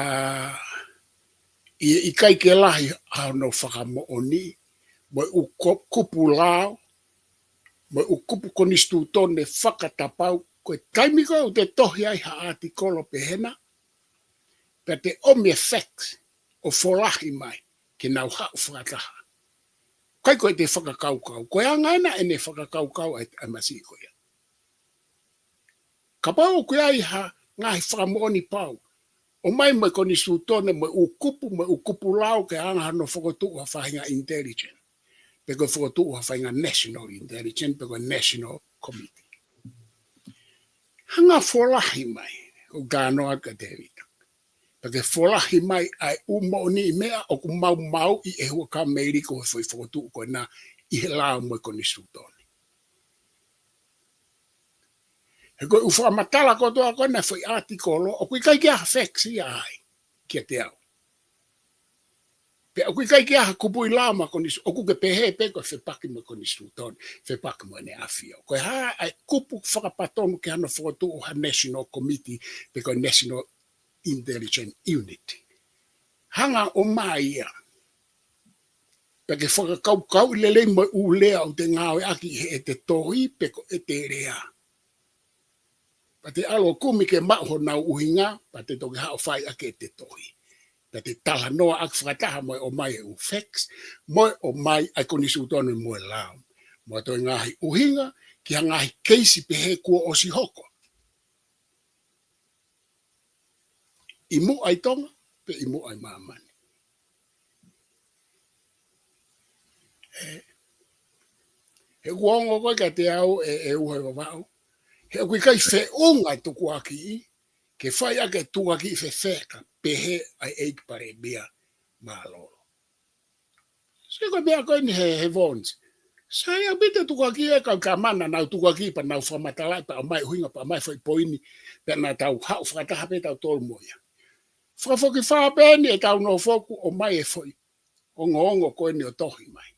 ʻi he ʻikai ke lahi hano fakamoʻoni, mo e ʻū ko-, kupu lao, mo e ʻū kupu konisitūtone fakatapau, Ko e taimi ko ē ʻoku te tohi ai ha ʻātikolo pehē na, pea te ʻomi e facts ʻo folahi mai ke nau haʻu fakataha. ʻIkai ko ʻete fakakaukau. Ko e anga ena ʻene fakakaukau ʻa e, ʻa e masiʻi ko ia. Kapau ʻoku ʻi ai ha ngaahi fakamoʻoni pau, ʻomai mo e konisitūtone mo e ʻū kupu, mo e ʻū kupu lao ke hanga hano fokotuʻu ha faʻahinga intelligence. Pe ko e fokotuʻu ha faʻahinga national intelligence, pe ko e national committee. Hanga folahi mai, ʻoku ou talanoa atu kia Tēvita. Pea ke folahi mai ʻa e ʻū moʻoniʻi meʻa ʻoku maumauʻi ʻe Huʻakavameiliku he foʻi fokotuʻu ko ena ʻi he lao mo e konisitūtone. He ko e ʻū fakamatala kotoa ko ena foʻi ʻātikolo, ʻoku ʻikai ke ʻi ai ha facts ia ai, kiate au. Pea ʻoku ʻikai ke ʻi ai ha kupuʻi lao mo e konisitūtone, ʻoku ke pehē pē ko e fepaki mo e konisitūtone, fepaki mo ʻEne ʻAfio. Ko e hā ʻa e kupu fakapatonu ke hano fokotuʻu ha national committee, pe ko e national intelligence unit. Hanga ʻo ʻomai ia. Pea ke fakakaukauʻi lelei mo e ʻū lea ʻoku te ngāueʻaki he ʻete tohi, pe ko ʻete lea. Pea te ʻalu ʻo kumi ke maʻu honau ʻuhinga, pea te toki haʻu ʻo fai ʻaki ʻete tohi. Pea te talanoa ʻaki fakataha mo e ʻomai e ʻū facts, mo e ʻomai ʻa e konisitūtone mo e lao. Mo e toe ngaahi ʻuhinga, ki ha ngaahi keisi pehē kuo ʻosi hoko. ʻI muʻa ʻi Tonga, pe ʻi muʻa ʻi māmani. ʻE, he ʻoku ongo ko ē kiate au ʻe, ʻe uho ʻe Vavaʻu. He ʻoku ʻikai feʻunga e tukuakiʻi, ke fai ʻaki e tukuakiʻi fefeka, pehē ʻa e ʻEiki Palēmia Mālōlō. Sai ko e meʻa ko eni he, he Vons. Sai ʻaupito tukuakiʻi e kau kamana nau tukuakiʻi pea nau fakamatalaʻi pea ʻomai ʻuhinga pea ʻomai foʻi poini pea naʻa tau haʻu fakataha pē tautolu mo ia. Fakafokifā pē eni ʻetau nofo ʻoku ʻomai e foʻi ongoongo ko eni ʻo tohi mai.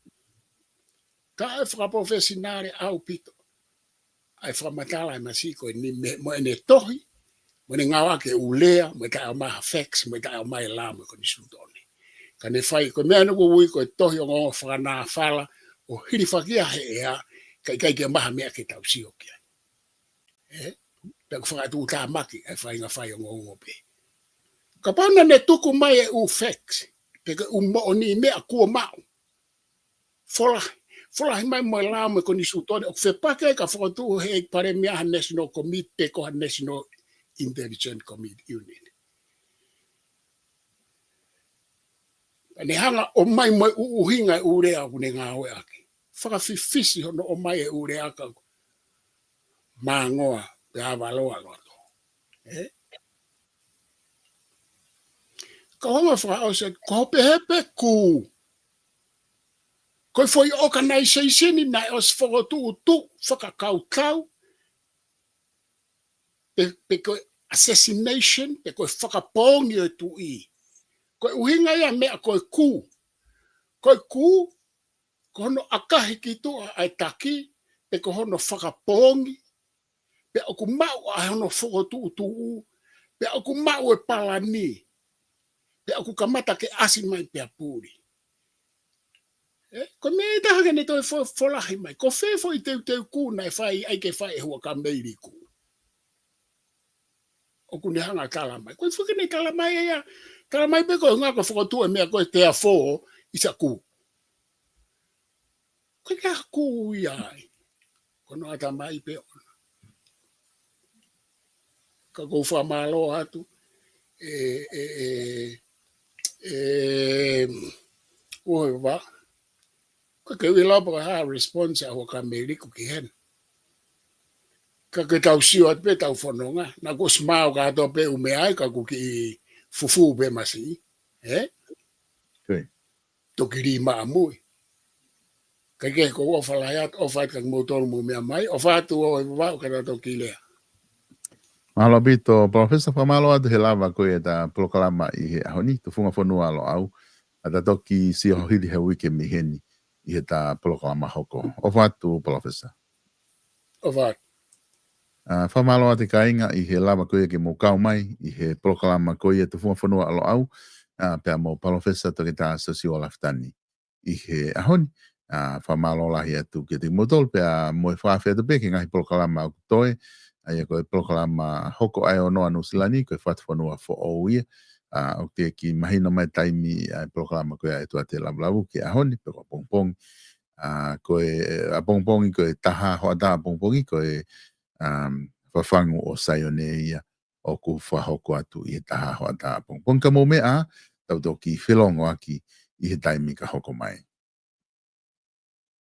Ka ʻe fakapalofesinale ʻaupito ʻa e fakamatala ʻa e masiʻi ko eni mo ʻene tohi, mo ʻene ngāueʻaki e ʻū lea, mo e taʻeʻomai ha facts, mo e taʻeʻomai e lao mo e konisitūtone. Ka ne fai, ko e meʻa ʻoku ui ko e tohi ongoongo fakanāfala, ʻo hilifakia he ʻea, ka ʻikai ke ʻomai ha meʻa ke tau sio ki ai. ʻE? Pea ʻoku fakatuʻutāmaki ʻa e faʻahinga fai ongoongo pē. Kapau naʻa ne tuku mai e ʻū facts, pe ko e ʻū moʻoniʻi meʻa kuo maʻu. Folahi, folahi mai mo e lao mo e konisitūtone, ʻoku fepaki ai ka fokotuʻu he ʻEiki Palēmia ha National Committee, pe ko ha National Intelligence Committee Unit. Pea ne hanga ʻo ʻomai mo e ʻū ʻuhinga e ʻū lea ʻoku ne ngāueʻaki. Fakafifisi hono ʻomai e ʻū lea ka ʻoku māngoa pe avaloa loto. ʻE? Ka hanga fakaʻosi, ko hoʻo pehē pē kū. Ko e foʻi organization naʻe ʻosi fokotuʻutuʻu fakakautau, pe, pe ko e assassination, pe ko e fakapoongi ʻo e tuʻi. Ko e ʻuhinga ia meʻa ko e kū. Ko e kū, ko hono ʻakahi ki tuʻa ʻa e taki, pe ko hono fakapoongi, pea ʻoku maʻu ʻa hono fokotuʻutuʻu, pea ʻoku maʻu e palani, pea ʻoku kamata ke ʻasi mai pea puli. ʻE, ko e meʻa ʻe taha ke ne toe fo-, folahi mai. Ko fē foʻi teuteu kū naʻe fai ai ke fai ʻe Huʻakavameiliku. ʻOku ne hanga tala mai. Ko e fuke ne tala mai ia. Tala mai pē ko e ngā ko e fokotuʻu e meʻa ko e therefore is a coup. Ko e tau kū ia ai. Ko hono ʻatamai pē ʻona. Ka ʻoku ou fakamālō atu. ʻE, ʻe, ʻe, ʻe, ʻoe va. Ko e ke ui lapa ka ha response ʻa Huʻakavameiliku ki hena. Ka ke tau sio atu pē tau fononga. Naʻa kuo ʻosi maau kātoa pē ʻū meʻa ai ka ʻoku kiʻi fufū pē masiʻi. ʻE? Toki lī maʻa mui. Ka ke ko ʻofa lahi atu, ʻofa atu ka kimoutolu mou meʻa mai, ʻofa atu ʻoe Vavaʻu ka tau toki lea. Mālō ʻaupito, Palōfesa, fakamālō atu he lava ko ē ʻeta polokalama ʻi he ʻaho ni, Tufunga Fonua ʻa Loʻau, ʻa ta toki sio hili he uike mei heni ʻi heʻeta polokalama hoko. ʻOfa atu, Palōfesa. ʻOfa atu. ʻA, fakamālō atu kāinga ʻi he lava ko ia ke mou kau mai ʻi he polokalama ko ia Tufunga Fonua ʻa Loʻau, ʻa, pea mo Palōfesa Toketā Siosiua Lafitani ʻi he ʻaho ni. ʻA, fakamālō lahi atu kiate kimoutolu pea mo e fakaafe atu pē ki he ngaahi polokalama ʻoku toe, ʻA ia ko e polokalama hoko ʻa e ono ʻa Nuʻusila ni, ko e Fatufonua Foʻou ia. ʻA, ʻoku teʻeki mahino mai taimi ʻa e polokalama ko ia ʻa e ʻOtua Tē Lavulavu ki he ʻaho ni, pe ko ʻapongipongi. ʻA, ko e, ʻapongipongi ko e taha hoʻatā ʻapongipongi, ko e, um, Fafangu ʻo Saione ia ʻoku fakahoko atu ʻi he taha hoʻatā ʻapongipongi. Ka mou meʻa, tau toki felongoaki ʻi he taimi ka hoko mai.